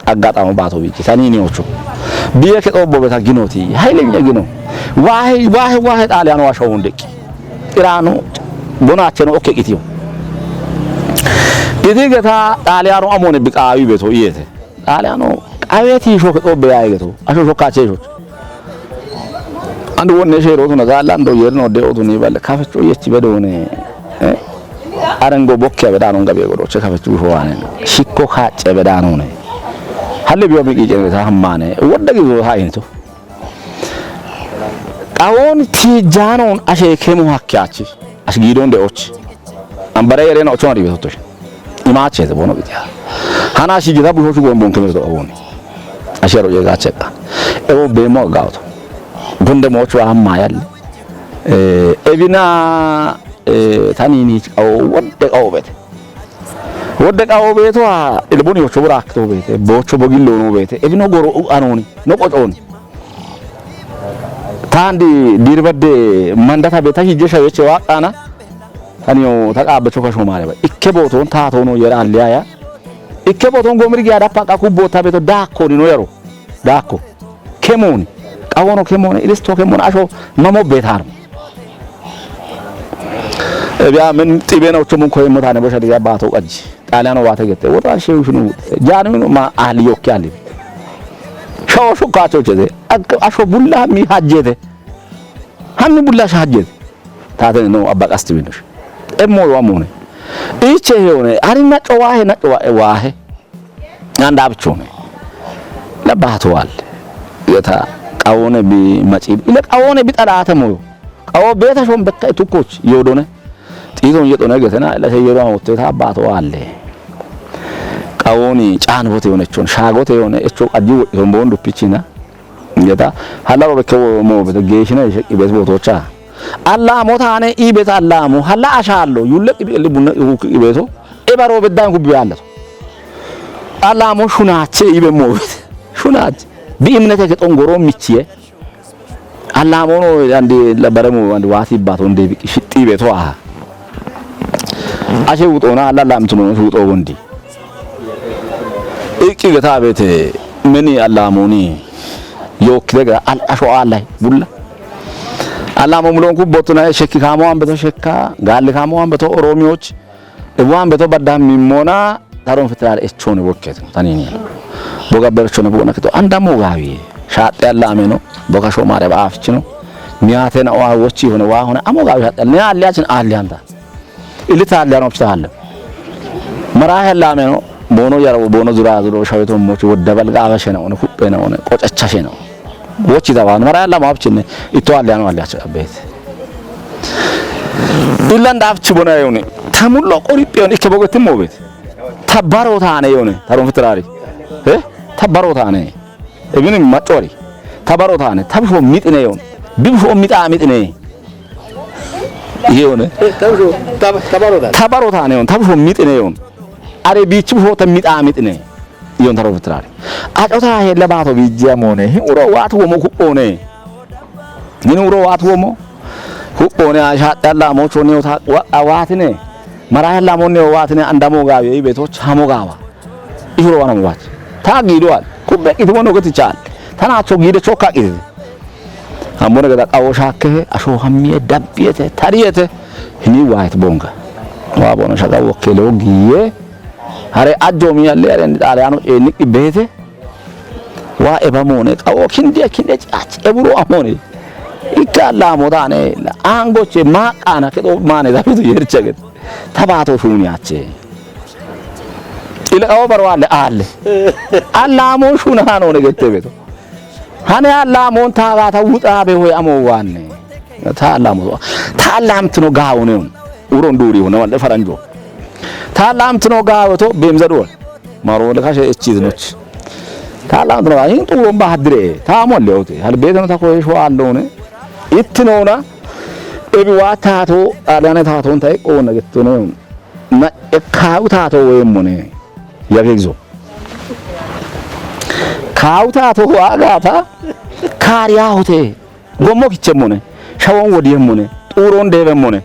Aggaxaamo baato biichi, tani ini ocho. Biye ke xobbo beta ginoti, haylenya gino. Waahe, waahe, waahe Xaaliyaano washo hundeqqi. Iraano, bonaacheno okke qitiyo. Iti geta Xaaliyaano amone biqaawi beto iyete. Xaaliyaano, qaweeti isho ke xobbe yaay geto. Asho shokkache isho. Andu wonne sheerootuna zaallan do yerno de oduni balle kafecho yechi bedoone. Eh? Arango bokke bedanon gabe godo che kafecho bisho waane. Shikko kacce bedanone. Halle biyo mi qicen ta hammane. Wodda gizo ha into. Xawoon tiijjaanon ashe kemo hakke achi. Ash giidon de och. Ambare yerena ochon ari betotosh. Imaachete bono bitiya. Hana shi gita bushochu gon bon kemeto awoni. Ashero ye gacheqa. Ewo bemo gawto. Gunde mochu amma yalle. Eh, ebina, eh, tanini awo wodde qawbete. Wodde qawbeto ha ilboni ocho burakto bete. Bocho bogillo no bete. Ebino goro u anoni. No qoxoni. Tandi dirbadde mandata beta hijje shaweche waqana. Taniyo ta qaabbe choka shomaare ba. Ikke booton taatoono yera alliyaya. Ikke booton gomri giya dappa qa kubbo tabeto daakko nino yaro. Daakko. Kemoni. Qawono kemoni, ilisto kemoni, asho mamo betar. Ebiya men xibena uchumun koy mutane bosha diga baato qajji. Xaaliyaano waate gette. Wota shewu shunu. Jaanu ma ahli yokki ahli. Shawo shukka chochete. Ak-, asho bulla mi hajjete. Hanni bulla sha hajjete. Taate no abba qasti winosh. Emmo yo amone. Iche yone. Ani na cowa he na cowa e wa he. Anda abchone. Na bato wal. Yeta qawone bi maci. Ile qawone bi xalate moyo. Qawo beta shon bekka itukoch yodone. Xiizon yexone getena ila she yero amotte ta bato walle. Qawoni caan bote yone chon shagote yone echo ajju wodhon bon duppichina. Geta halaro bekke wo mo beto geeshina ishe ibes botocha. Allamo tane ibet allamo hala ashallo yulle qibi eli bunna ihu ibeto. Ebaro beddan kubbi allato. Allamo shunache ibe mo bet. Shunache. Bi imnete ke tongoro michiye. Allamono andi la baremu andi wati bato nde bi shitti beto aha. Ashe wuxona alla lamtuno wuxo wondi. Iqqi geta bete meni allamoni yokkile ga al asho allay bulla. Allamo mulon ku botuna shekki kamo ambeto shekka, galli kamo ambeto oromiyoch, ebu ambeto badda mimona taron fitrar echone wokket tanini. Boga berchone bona keto andamo gawi. Shatte allameno, boga shomare ba afchino. Miyate na wa wochi hono wa hono amo gawi shatte. Ne alli achin alli anda. Ilita alli ano pita alli. Mara hella meno, bono yara bono zura zuro shaweto mochi wodda balga abashe na one kuppe na one qocacha she na. Wochi da wan mara hella ma abchinne ito alli ano alli acha abet. Illan da abchi bona yone. Tamullo qorippe yone ikke bogotin mobet. Tabaro tane yone. Taron fitrari. Eh? Tabaro tane. Ebini macori. Tabaro tane. Tabsho mitine yon. Bibsho mita mitine. Yone. Eh, tabsho, tab-, tabaro tane. Tabaro tane yon. Tabsho mitine yon. Are bichu ho ta mita mitine. Yon taro fitrari. Aco ta he labato bijia mone. Hi uro watu wo mo ku one. Nini uro watu wo mo. Ku one a sha dalla mo chone o ta wa, a watine. Mara hella mo ne o watine andamo gawe ibeto chamo gawa. Ihuro wana muwach. Ta gido al. Kubbe iti wono gati chal. Tana cho gide cho ka iti. Ambone gada qawo shakke asho hammiye dabbiyete tariyete. Hini wayit bonga. Wa bono shaga wokkelo giye. Hare ajjo mi alle are ni dale ano e ni bete. Waa eba moone, qawo kinde, kinde cac, eburo amoone. Ikka laamo daane, angoche maqana kedo maane da bidu yercha get. Tabato shuni ache. Ila qawo baro alle, alle. Allamo shuna hanone gette beto. Hane allamo tagata wuxa be hoy amo wanne. Ta allamo. Ta allamtino gawone. Uron duri hona wande faranjo. Ta allamtino gawoto bemza duwal. Maro le kashe echiznoch. Ta allamtino hin turon ba hadire. Ta mo leote. Hal bedano ta koy sho allone. Ittinona. Ebi wa tato, alane tato ta ikona gettono. Na e kawu tato wemmone. Yagegizo. Kawu tato wa gata. Kariya hote. Gommo kichemmone. Shawon wodiyemmone. Xuron debemmone.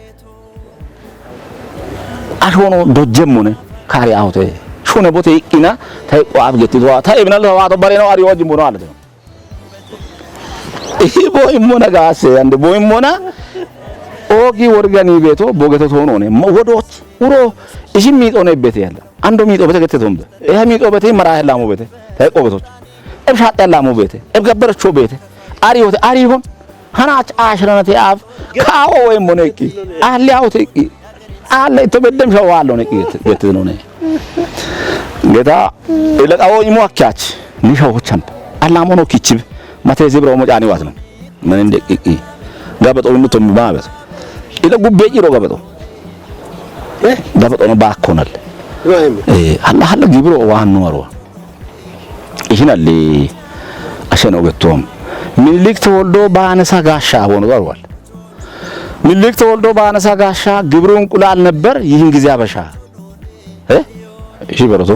Ashono dojjemmone. Kariya hote. Shune bote ikkina. Ta iqqo af getti to. Ta ebinal ta wato bareno ari wajin bono alate. Ihi bo immona gaase, ande bo immona. Ogi worgani beto, bogeto tonone. Mo wodoch, uro, ishi miixone bete yalla. Ando miixo bete gette tombe. Eha miixo bete mara hella mo bete. Tay qogetoch. Eb shatte yalla mo bete. Eb gabbaracho bete. Ari wote, ari hon. Hana ach ashranate af. Kawo we moneki. Ahli awteki. Alle to beddem shawalo ne ki gette none. Geta, ila qawo imo akkiach. Ni shawo champ. Alla mono kichib. Mate zibro mo jani watno. Manen de ki. Gabato unu to mi babes. Ila gubbe jiro gabato. Eh? Gabato no bakkonal. Ibrahim. Eh, alla alla gibro wa hannu warwa. Ishin alle. Ashen ogetom. Minlik tewoldo baanesa gaasha wono warwal. Minlik ተወልዶ ባነሳ ጋሻ ግብሩ እንቁላል ነበር። ይህን ጊዜ አበሻ። እ? እሺ በሮቶ።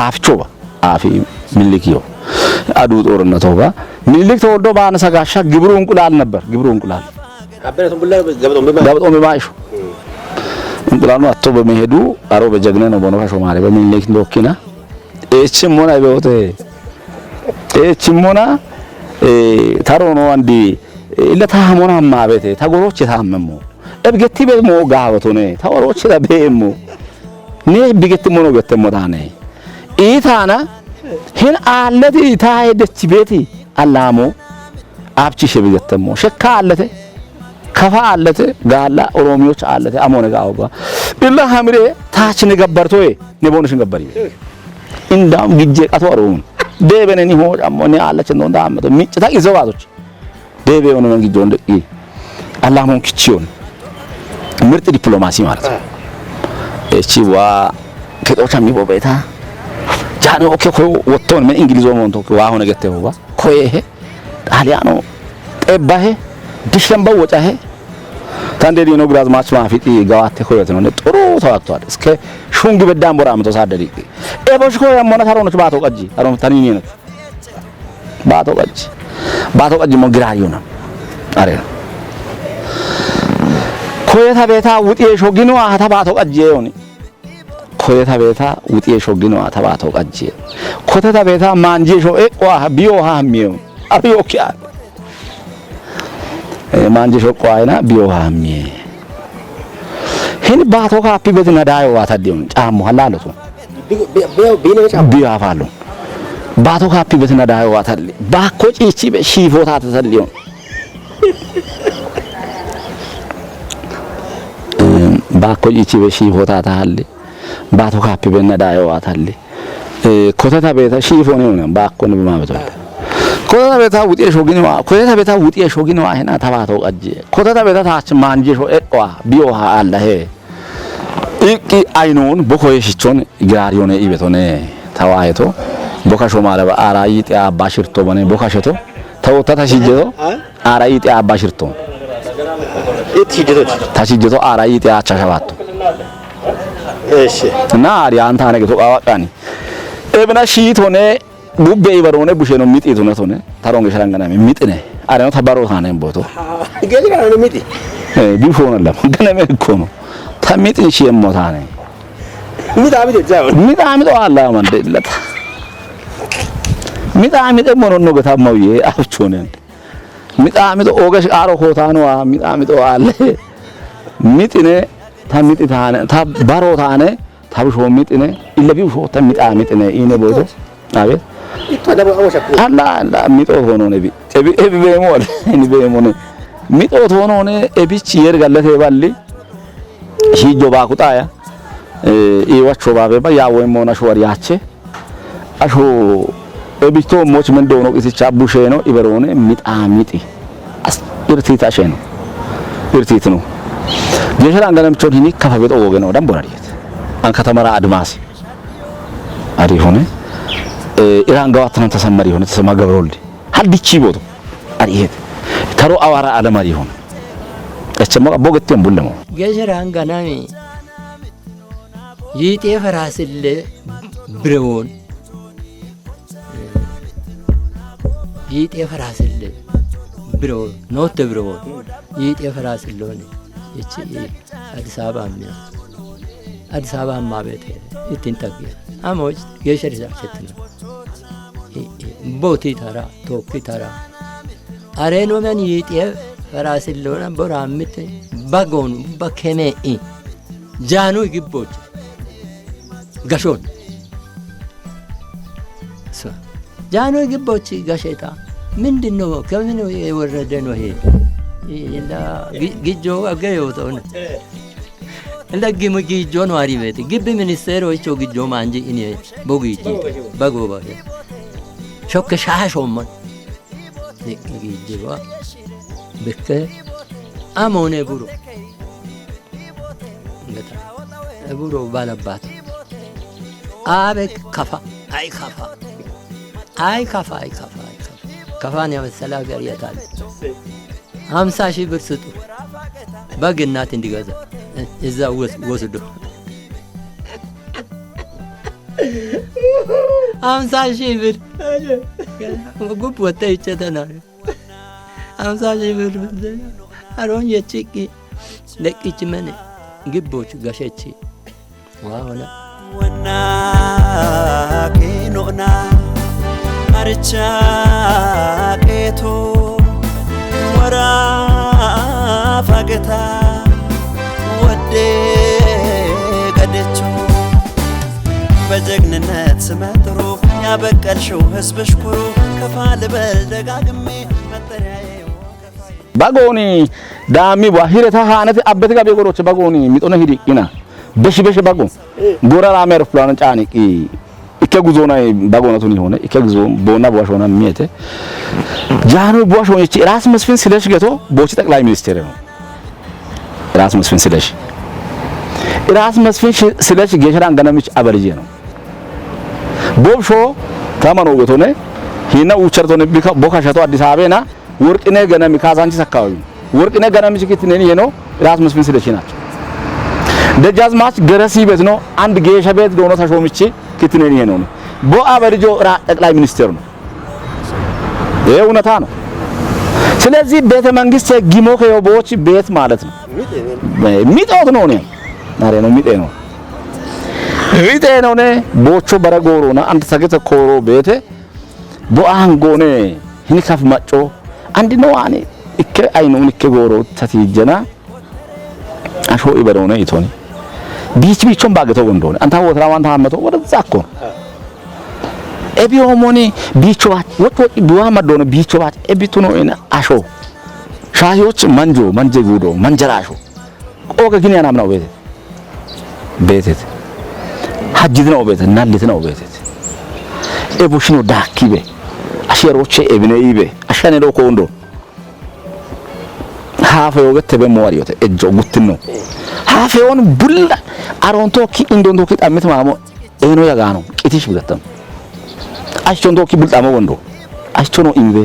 አፍቾባ። አፊ ምኒልክ ይኸው። አዱ ጦርነት ሆባ። ምኒልክ ተወልዶ ባነሳ ጋሻ ግብሩ እንቁላል ነበር። ግብሩ እንቁላል። ገበጦ በማይሹ። እንቁላሉ አቶ በመሄዱ አሮ በጀግነ ነው በኖፋ ሾማሪ በምኒልክ ዶኪና። ኤችም ሆና ይበውቴ። ኤችም ሆና፣ እ፣ ታሮኖ አንዲ፣ እ፣ ለታሞና ማበቴ፣ ታጎሮች የታመሙ። እብገቲ ቤት ሞ ጋበቶኔ፣ ታወሮች ለቤሞ። ኔ ብገቲ ሞኖ ገተሞ ታኔ። ኢታና፣ ሄን አለቲ ታሄደች ቤቲ፣ አላሞ፣ አብቺ ሸብገተሞ። ሸካ አለቴ፣ ከፋ አለቴ፣ ጋላ፣ ኦሮሚዎች አለቴ፣ አሞነ ጋውባ። ኢላ ሐምሬ፣ ታች ንገበርቶዬ፣ ንቦንሽ ንገበርዬ። እንዳውም ግጄ ቀቶ አሮውን። ደበነኒ ሆ ጫሞ እኔ አለች እንደው እንዳመጡ ሚጭታ ይዘባቶች። ደበ የሆነ መንግስት ወንድ ይ-፣ አላሙን ክቺዮን። ምርጥ ዲፕሎማሲ ማለት ነው። እቺ ዋ ከጦቻ የሚቦ ቤታ ጃኖ ኦኬ ኮ ወጥቶን ምን እንግሊዞ ሞንቶ ዋ ሆነ ገተው ዋ ኮ ይሄ ጣሊያኖ ጠባሄ ድሸንበው ወጫሄ ታንዴ ዲኖ ግራዝማች ማፊጢ ገዋቴ ኮዮት ነው። ጥሩ ተዋግቷል። እስከ ሹንግ በዳም ቦራ አምቶ ሳደሪ ኤቦሽ ኮ ያሞነ ታሮኖች ባቶ ቀጂ አሮን ታኒኒ ነው። ባቶ ቀጂ ባቶ ቀጂ ሞ ግራዩ ነው። አሬ ኮየታ ቤታ ውጤ ሾጊኖ አታ ባቶ ቀጂ ዮኒ። ኮየታ ቤታ ውጤ ሾጊኖ አታ ባቶ ቀጂ። ኮተታ ቤታ ማንጄ ሾ ኤቆ ቢዮ ሃሚዮ። አብዮ ኪያ። እ፣ ማንጂ ሾቆ አይና ቢዮ ሃሚ። ሄን ባቶ ካፒ ቤት ነዳዮ ዋታዲዮን ጫሙ ሐላሉቱ። ቢ-፣ ቢ-፣ ቢዮ ቢነ ጫሙ። ቢዮ አፋሉ። ባቶ ካፒ ቤት ነዳዮ ዋታሊ። ባኮ ጪቺ በ-፣ ሺፎታ ተሰሊዮን። እ፣ ባኮ ጪቺ በ-፣ ሺፎታ ታሊ። Baato kaappi benna daayo waatalle. Eh, koteta beeta shiifone unan, baakkone bimaameto. Koteta beeta wuxiye shogine waa, koteta beeta wuxiye shogine waa hena ta baato qajje. Koteta beeta taach maanje sho eqqowa, biyo ha alla he. Iqqi aynon, bokoye shichon, giraariyone ibetone, ta waayeto. Boka shomaare ba aara yiixe abba shirto bane, boka sheto. Ta wotta ta shijjeto. Ara ite abba shirto. It shijjito. Ta shijjito ara ite acha shabatto. Eshi. Na ari anta ne to qawaqani. Ebna shito ne gubbe ibarone bushe no miti to ne to ne. Taronge sharangana mi miti ne. Are no ta baro tane boto. Gedi na no miti. Eh, bi fona la. Gana me kono. Ta miti shi emmo tane. Mita miti jawo. Mita mito alla man de lata. Mita mito mono no gata mawye afchonen. Mixaamixo ooge shiqaaro kootaanowa, mixaamixo aalle mixine, ta mixi taane, ta baro taane, ta busho mixine, ille bi busho ta mixaamixine, ine boyto. Abeet. Alla, alla, mixoot honoone bi. Ebi, ebi beemo wal. Ini beemone. Mixoot honoone ebichi yer gallate balli. Shijo ba kuxaya. Eh, iwacho ba be ba ya woy mona shwar yache. Asho ebichi to moch men dono isicha busheno iberone mixamixi. As irtita sheno. Irtitno. Gesharan ganem chon hini kafa bet ogogeno dan borariyet. An katamara admasi. Ari hone. Eh, iran gawatnan tasammari hone, tasama gabroldi. Hal dichi boto. Ari het. Taro awara alam ari hone. Echemo bogetti on bullemo. Gesharan ganami. Yiixee faraasille birewoon. Yiixee faraasille birewoon. Nootte birewoon. Yiixee faraasille hoone. Ichi Addis Ababa ammiya. Addis Ababa ammaa beete. Ittin taggiya. Amoch geeshsha risaarchettina. Booti tara, tookki tara. Areeno men yiixee faraasille hoona boraammitte. Bagoon, bakkemee'i. Jaanhoy Gibboch gashon. So, Jaanhoy Gibboch gasheta ምንድን ነው? ከምን የወረደ ነው ይሄ? እንዳ ጊ-፣ ጊጆ አገየው ተሆነ። እንዳ ግም ጊጆ ነው አሪበት። ግብ ሚኒስቴር ወይቾ ጊጆ ማንጂ እኔ ቦጊጂ በጎባ ሾከ ሻሾመን ጊጆ በከ አሞኔ ቡሩ እቡሮ ባለባት አቤት ከፋ፣ አይ ከፋ፣ አይ ከፋ፣ አይ ከፋ፣ አይ ከፋ። ከፋን የመሰለ ሀገር የት አለ? ሀምሳ ሺህ ብር ስጡ በግ እናት እንዲገዛ እዛ ወስ-፣ ወስዶ ሀምሳ ሺህ ብር ጉብ ወጣ ይቸተናል። ሀምሳ ሺህ ብር አሮን የቺቂ ለቂች መን ግቦች ገሸቺ ዋሆነ ወና ኬኖና አርቻ ቄቶ ወራ ፋገታ ወዴ ገደችው በጀግንነት ስመጥሩ ያበቀልሽው ህዝብሽ ኩሩ ከፋ ልበል ደጋግሜ መጠሪያዬ ወከፋዬ። Bagoni daami ba hireta haanati abbeti gabe goroche bagoni mixone hidiqina. Beshi beshi bago. Gora rame aeroplano caaniqi. Ikke guzona bagona tuni hone. Ikke guzo bona buwa shona miyete. Jaanhoy buwa shon yechi Ras Mesfin Silesh geto bochi xeqlay ministere no. Ras Mesfin Silesh. Ras Mesfin Shi-, Silesh gesharan ganamich abarije no. Bobsho tamano getone. Hina uchartone bika boka shato Addis Abena. Worqine Ganami Kaasanchis akkawabi. Worqine Ganami kittineni yeno Ras Mesfin Sileshi nacho. ደጃዝማች ገረሲ ቤት ነው አንድ ጌሸ ቤት ዶኖ ተሾምቼ ክትነን ይሄ ነው። ቦ አበርጆ ራ ጠቅላይ ሚኒስትር ነው። ይሄ እውነታ ነው። ስለዚህ ቤተ መንግስት ጊሞ ከዮቦች ቤት ማለት ነው። ሚጦት ነው። እኔ ናሬ ነው ሚጤ ነው። ሚጤ ነው። እኔ ቦቾ በረጎሮና አንድ ሰገተ ኮሮ ቤቴ ቦአን ጎኔ ሂኒ ከፍ ማጮ አንድ ነው። አኔ እከ አይኑን እከ ጎሮ ተቲጀና አሾ ኢበዶነ ኢቶኒ ቢች ቢቾን ባገቶ ጎንዶነ አንታ ወትራ ዋንታ ሀመቶ ወደዛ እኮ ኤቢዮ ሞኒ ቢቾ ባች ወጭ ወጭ ቢዋ መዶነ ቢቾ ባች ኤቢቱ ነው። ኢና አሾ ሻሂዎች መንጆ መንጀ ጉዶ መንጀራ አሾ ቆቀ ግን ያናምናው ቤት ቤትት ሀጅት ነው ቤት ናልት ነው ቤትት ኤቡሽኖ ዳኪ ቤ አሸሮቼ ኤብኔ ይቤ አሸኔ ዶ ኮንዶ ሀፈ ወገት ተበ መዋሪዮተ እጆ ጉትን ነው። ሀፈ ወን ቡላ አሮንቶኪ እንዶንቶኪ ጣምት ማሞ ኤኖ ያጋኖ ቂቲሽ ብገተም አሽቶንቶኪ ቡልጣሞ ወንዶ አሽቶኖ ኢምቤ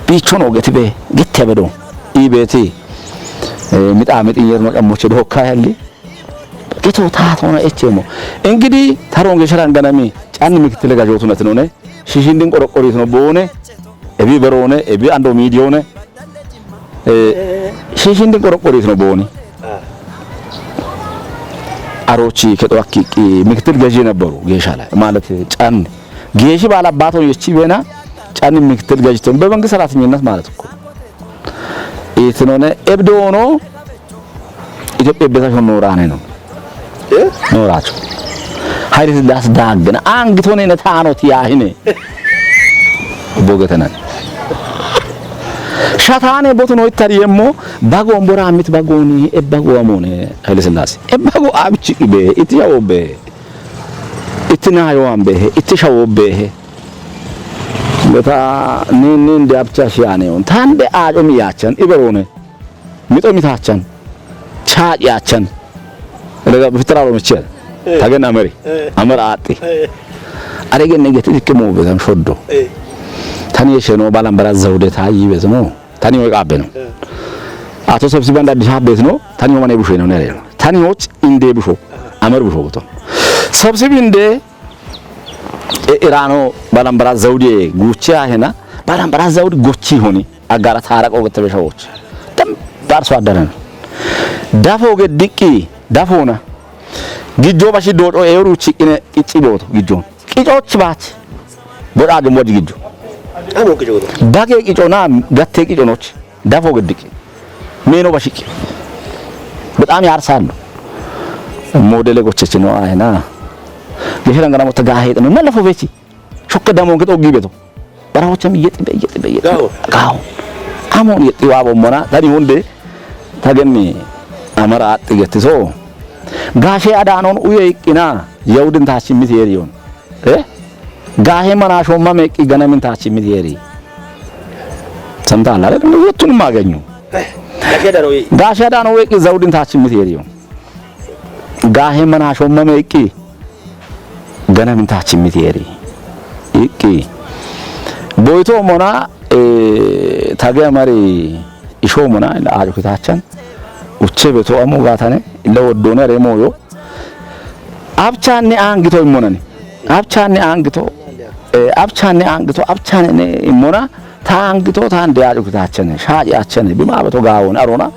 ቢቾኖ ገትቤ ገት ያበዶ ኢቤቲ ሚጣ ሚጥየር ነው ቀሞቼ ዶካ ያሊ ጌቶ ታቶና ኤቼሞ እንግዲህ ተሮን ገሸራን ገናሚ ጫን ምክትል ጋጆቱ ነት ነው። ሺሺንዲን ቆረቆሪት ነው በሆነ ኤቢ በሮነ ኤቢ አንዶ ሚዲዮነ ሺሺንዲን ቆረቆሪት ነው በሆነ አሮቺ ከጠዋቂ ምክትል ገዢ ነበሩ። ጌሻ ላይ ማለት ጫን ጌሺ ባላባቶ የቺ ቤና ጫን ምክትል ገዢ ተን በመንግስት ሰራተኝነት ማለት እኮ ኢትኖነ ኤብዶ ሆኖ ኢትዮጵያ ቤታሽ ሆኖ ራኔ ነው። ኖራቸው Hayile Sillaase daaggena, angito nene taanoti yaahine. Bogetenan. Shataane botuno ittari yemmo, bagoon boraamit bagooni, ebbago amoone Hayile Sillaase. Ebbago abichi ibe, itti shawoobbe. Itti naayo ambehe, itti shawoobbehe. Beta nin, nin de abcha shiyaane on. Tande aajo mi yaachan, iberoone. Mixo mitaachan, chaac yaachan, daga fitiraalo michel, Eh. tagen ameri, Eh. amar aaxi. Eh. Are genne geti dikke mo betan shoddo. Eh. Tani yesheno Balambara Zawude ta yibe no. Tani hoy qabbe no. Eh. Ato Sabsiban Addis Ababa no. Tani homane bushe no nere. Tani hoch inde busho. Amar busho goto. Sabsib inde e, irano Balambara Zawude guche ahena. Balambara Zawude gochi honi. Aggara taaraqo gette beshawoch. Dem barso addaran. Dafo geddiqqi, dafona. Gijjo bashi dodo euru chiqqine qicci booto gijjon. Qicoch baach. Boda gem wadi gijjo. Amo qico do. Bage qico na gatte qico noch. Dafo geddiqqi. Meno bashiqqi. Bexaam yaarsalu. Modele gochechino ayna. Gesheran gana mota gahe no. Nalafo bechi. Shokke damoon ke xoggi beto. Barahocham yexi be, yexi be, yexi be. Gaawo. Gaawo. Amoon yexi waabo mona, tani hunde, tagenni amara axi gettiso. Gaashe adaanon uye iqqina, Yawudin taachi miti yeriyon. Eh? Gaashe mana shomma meqqi ganamin taachi miti yeri. Samta alare, wottunum magenyu. Eh, gaashe adaanon uye. Gaashe adaanon uye iqqi Zawudin taachi miti yeriyon. Gaahe mana shommame iqqi. Gana min taachi miti eri. Iqqi. Boyto mona, eh, tage amari isho mona, ila aajo kitaachan. Uche beto amo gaatane, ila woddone are moyo. Abchanne aangito immonani. Abchanne aangito. Eh, abchanne aangito, abchanne immona. Ta aangito, ta ande aajo kitaachan. Shaaji achane. Bima beto gaawon arona.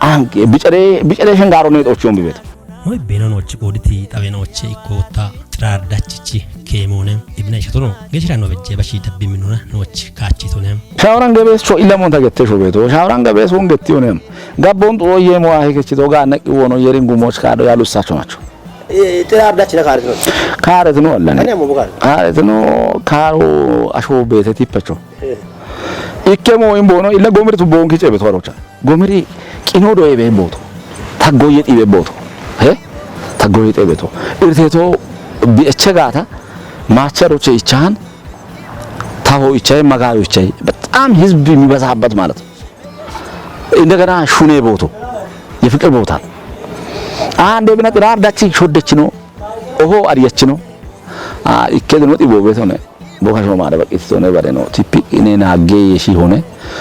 Anke bicare, bicare shengaro ne xochon bibeto. Noi beno nochi goditi xawe noche ikkota xirar dachichi kemone ibne shatono. Geshira no bejje bashi dabbi minuna nochi kachitone. Shawran gabes cho illa monta gette sho beto. Shawran gabes won getti onem. Gabbon to yemo ahe kechito ga naqi wono yerin gumoch kado ya lusacho nacho. Eh, xirar dachina karetino. Karetino allan. Ani amo bukan. Karetino karo asho bete tippecho. Eh. Ikke mo imbono illa gomri tu bonki chebe to arocha. Gomiri qino doye be booto. Taggoye xibe booto. He? Taggoye xibe to. Irteto bi eche gaata maacharoche ichan taho ichaye magayo ichaye. በጣም ህዝብ የሚበዛበት ማለት ነው። እንደገና ሹኔ ቦቶ የፍቅር ቦታ አንዴ ብነ ጥራር ዳቺ ሾደች ነው። ኦሆ አርየች ነው። አ፣ ይከል ነው ጢቦ ቤት ሆነ። ቦካሾ ማረ በቂት ሆነ በሬ ነው። ቲፒ እኔ ናጌ የሺ ሆነ።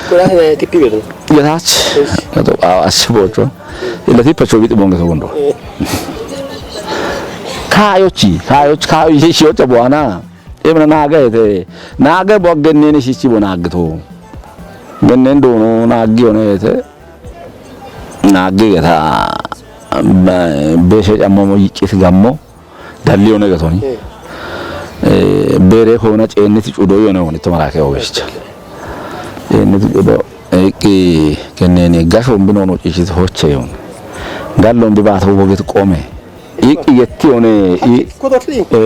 Quella che è tipico tu. የታች እሺ። መቶ አዎ፣ አስቦቹ ለቲፐቾ ቢጥ ቦንገ ተጎንዶ። ካዮቺ፣ ካዮች፣ ካዮ የሺዎች በኋላ ኤምነ ናገ የተ-፣ ናገ ቦገኔን ሽቺ ቦ ናግቶ። ገኔን ዶኖ ናጊ ሆነ የተ-፣ ናጊ ገታ በ-፣ በሸ ጫማሞ ይጭት ጋሞ ዳሊ ሆነ ገቶኒ። እ። እ፣ ቤሬ ከሆነ ጨንት ጩዶ የሆነ ሆነ ተመራከ ወገች። ጨንት ጩዶ እቂ ገኔን ጋሾ ብኖኖ ጭሽት ሆቸ ይሆን። ጋሎም ቢባተው ወገት ቆመ። ይቅ የት ሆነ ይ-፣ ኮቶትሊ። እ፣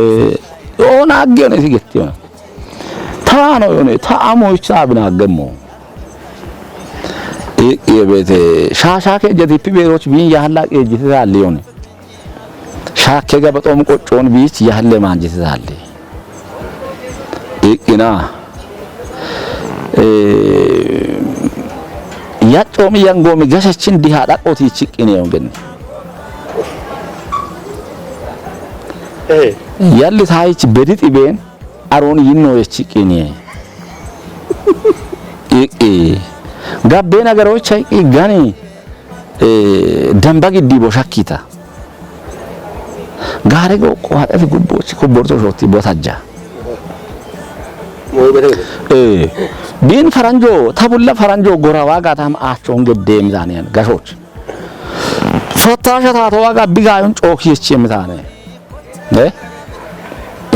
ኦና አገነ ሲገት ሆነ። ታኖ ዮኔ ታአሞ ይቻ ብናገሞ። ይ-፣ የቤቴ ሻሻ ከጀት ፒ ቤሮች ቢን ያህላ ከጀት ታል ዮኔ። ሻኬ ገበጦም ቆጮን ቢች ያህለ ማንጀት ታል። ይ-፣ ይና። እ፣ ያጮም ያንጎም ገሸችን ዲሃ ዳቆት ይችቅኔ ዮንገን። እ። ያል ታይች በድጥ ቤን አሮን ይኖ የችቅኔ። ይ-፣ ይ-፣ ጋቤ ነገሮች አይ ጋኒ፣ እ፣ ደንባ ግዲ ቦሻኪታ። ጋሬ ጎ ቆዋጠት ጉቦች ኮቦርቶ ሾቲ ቦታጃ። ሞይ በደግ። እ፣ ቢን ፈረንጆ፣ ተቡላ ፈረንጆ ጎራዋ ጋታም አቾን ገዴ ሚዛንያን ጋሾች። ፈታሸ ታተዋ ጋር ቢጋዩን ጮክ ይች የምታነ። እ?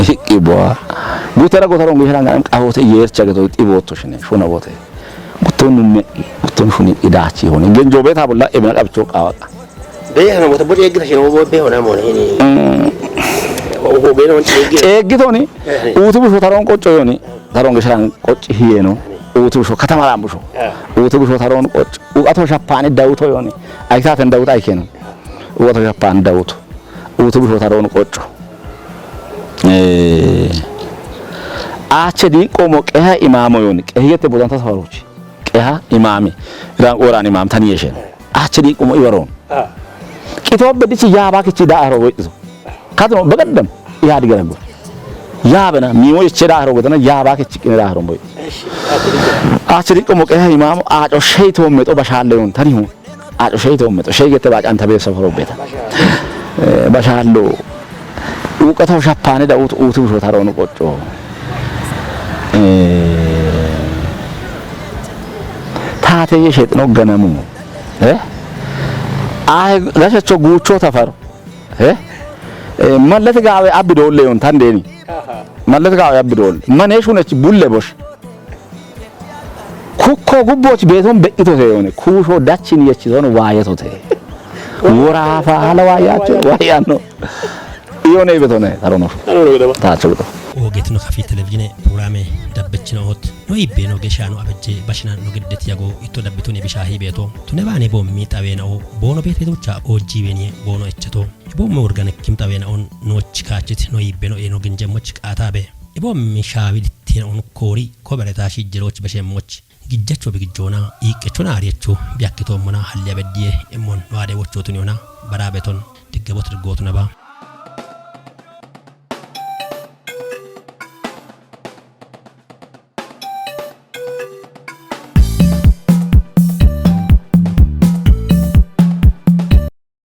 ይቂ ቦ። ጉተረ ጉተረ እንግዲህ ራንጋ ቃሆተ የርቻ ገቶ ጢቦቶ ሽነ ሹነ ቦተ። ጉቶኑ ነ-፣ ጉቶኑ ሹኒ ኢዳቺ ሆነ። ገንጆ ቤት አቡላ ኤብና ቀብቾ ቃዋቃ። ቤት ነው ቦተ ቦጨ የግተ ሽነ ቦ ቤት ሆነ ሞነ። እም። Ceeggitoni uutu busho taroon qocco yooni, taroon gesharan qocci hiyeeno, uutu busho katamalaan busho. Uutu busho taroon qocco, uqato shappaani dawuto yooni, ayisaaten dawuta ayikeeno. Uqato shappaani dawuto, uutu busho taroon qocco. Aache diiqqoomo qeha imaamo yooni, qehiyete budanta safarochi. Qeha imaami, iran qoran imaam tani yeshen. Aache diiqqoomo iwaroon. Qitoobbe dichi yaabaa kichi daa'aro woy'iso. Katino beqeddam ihaadi garago. Yaabena miimo yeche daa'aro godana yaabaa kichi qine daa'aro boy. Aache diiqqoomo qeha imaamo aaco sheytoommeexo bashaalleyoon tani hu. Aaco sheytoommeexo sheygette baacanta beessa forobbeta. Bashaallo uuqato shappaane dawutu uutu busho taroonu qocco. Taateye shexino ganamu. Ahe gashacho guucho tafaro. Mallete gaawe abbi doolleyoon tandeeni. Mallete gaawe abbi doolle. Maneeshunech bulle bosh. Kukko gubboch beeton be'itote yoone. Kuusho dachin yechitoon waayetote. Woraafa hala waayaacho waayaanno. Iyoone ibetone tarono. Taacho wido. Oogeetino kafi televizhiine puraame dabbechino oot. No ibbeeno geshaano abejje bashina no geddet yago itto dabbituni bishaahi beeto. Tune baane boommi xaweena oo boono beetetucha oojjiibeeniye boono echeto. Iboomme worgane kim xaweena oon nooch kaachit no ibbeeno eeno ginjemmoch qaataabe. Iboommi shaawi dittiina un koori kobereta shijjiroch beshemmoch gijjacho bigijjoona iiqqechona ariyecho biyakkitoommona halliya beddiye immon no ade wochootuniyona bara beton diggebot diggootuna ba.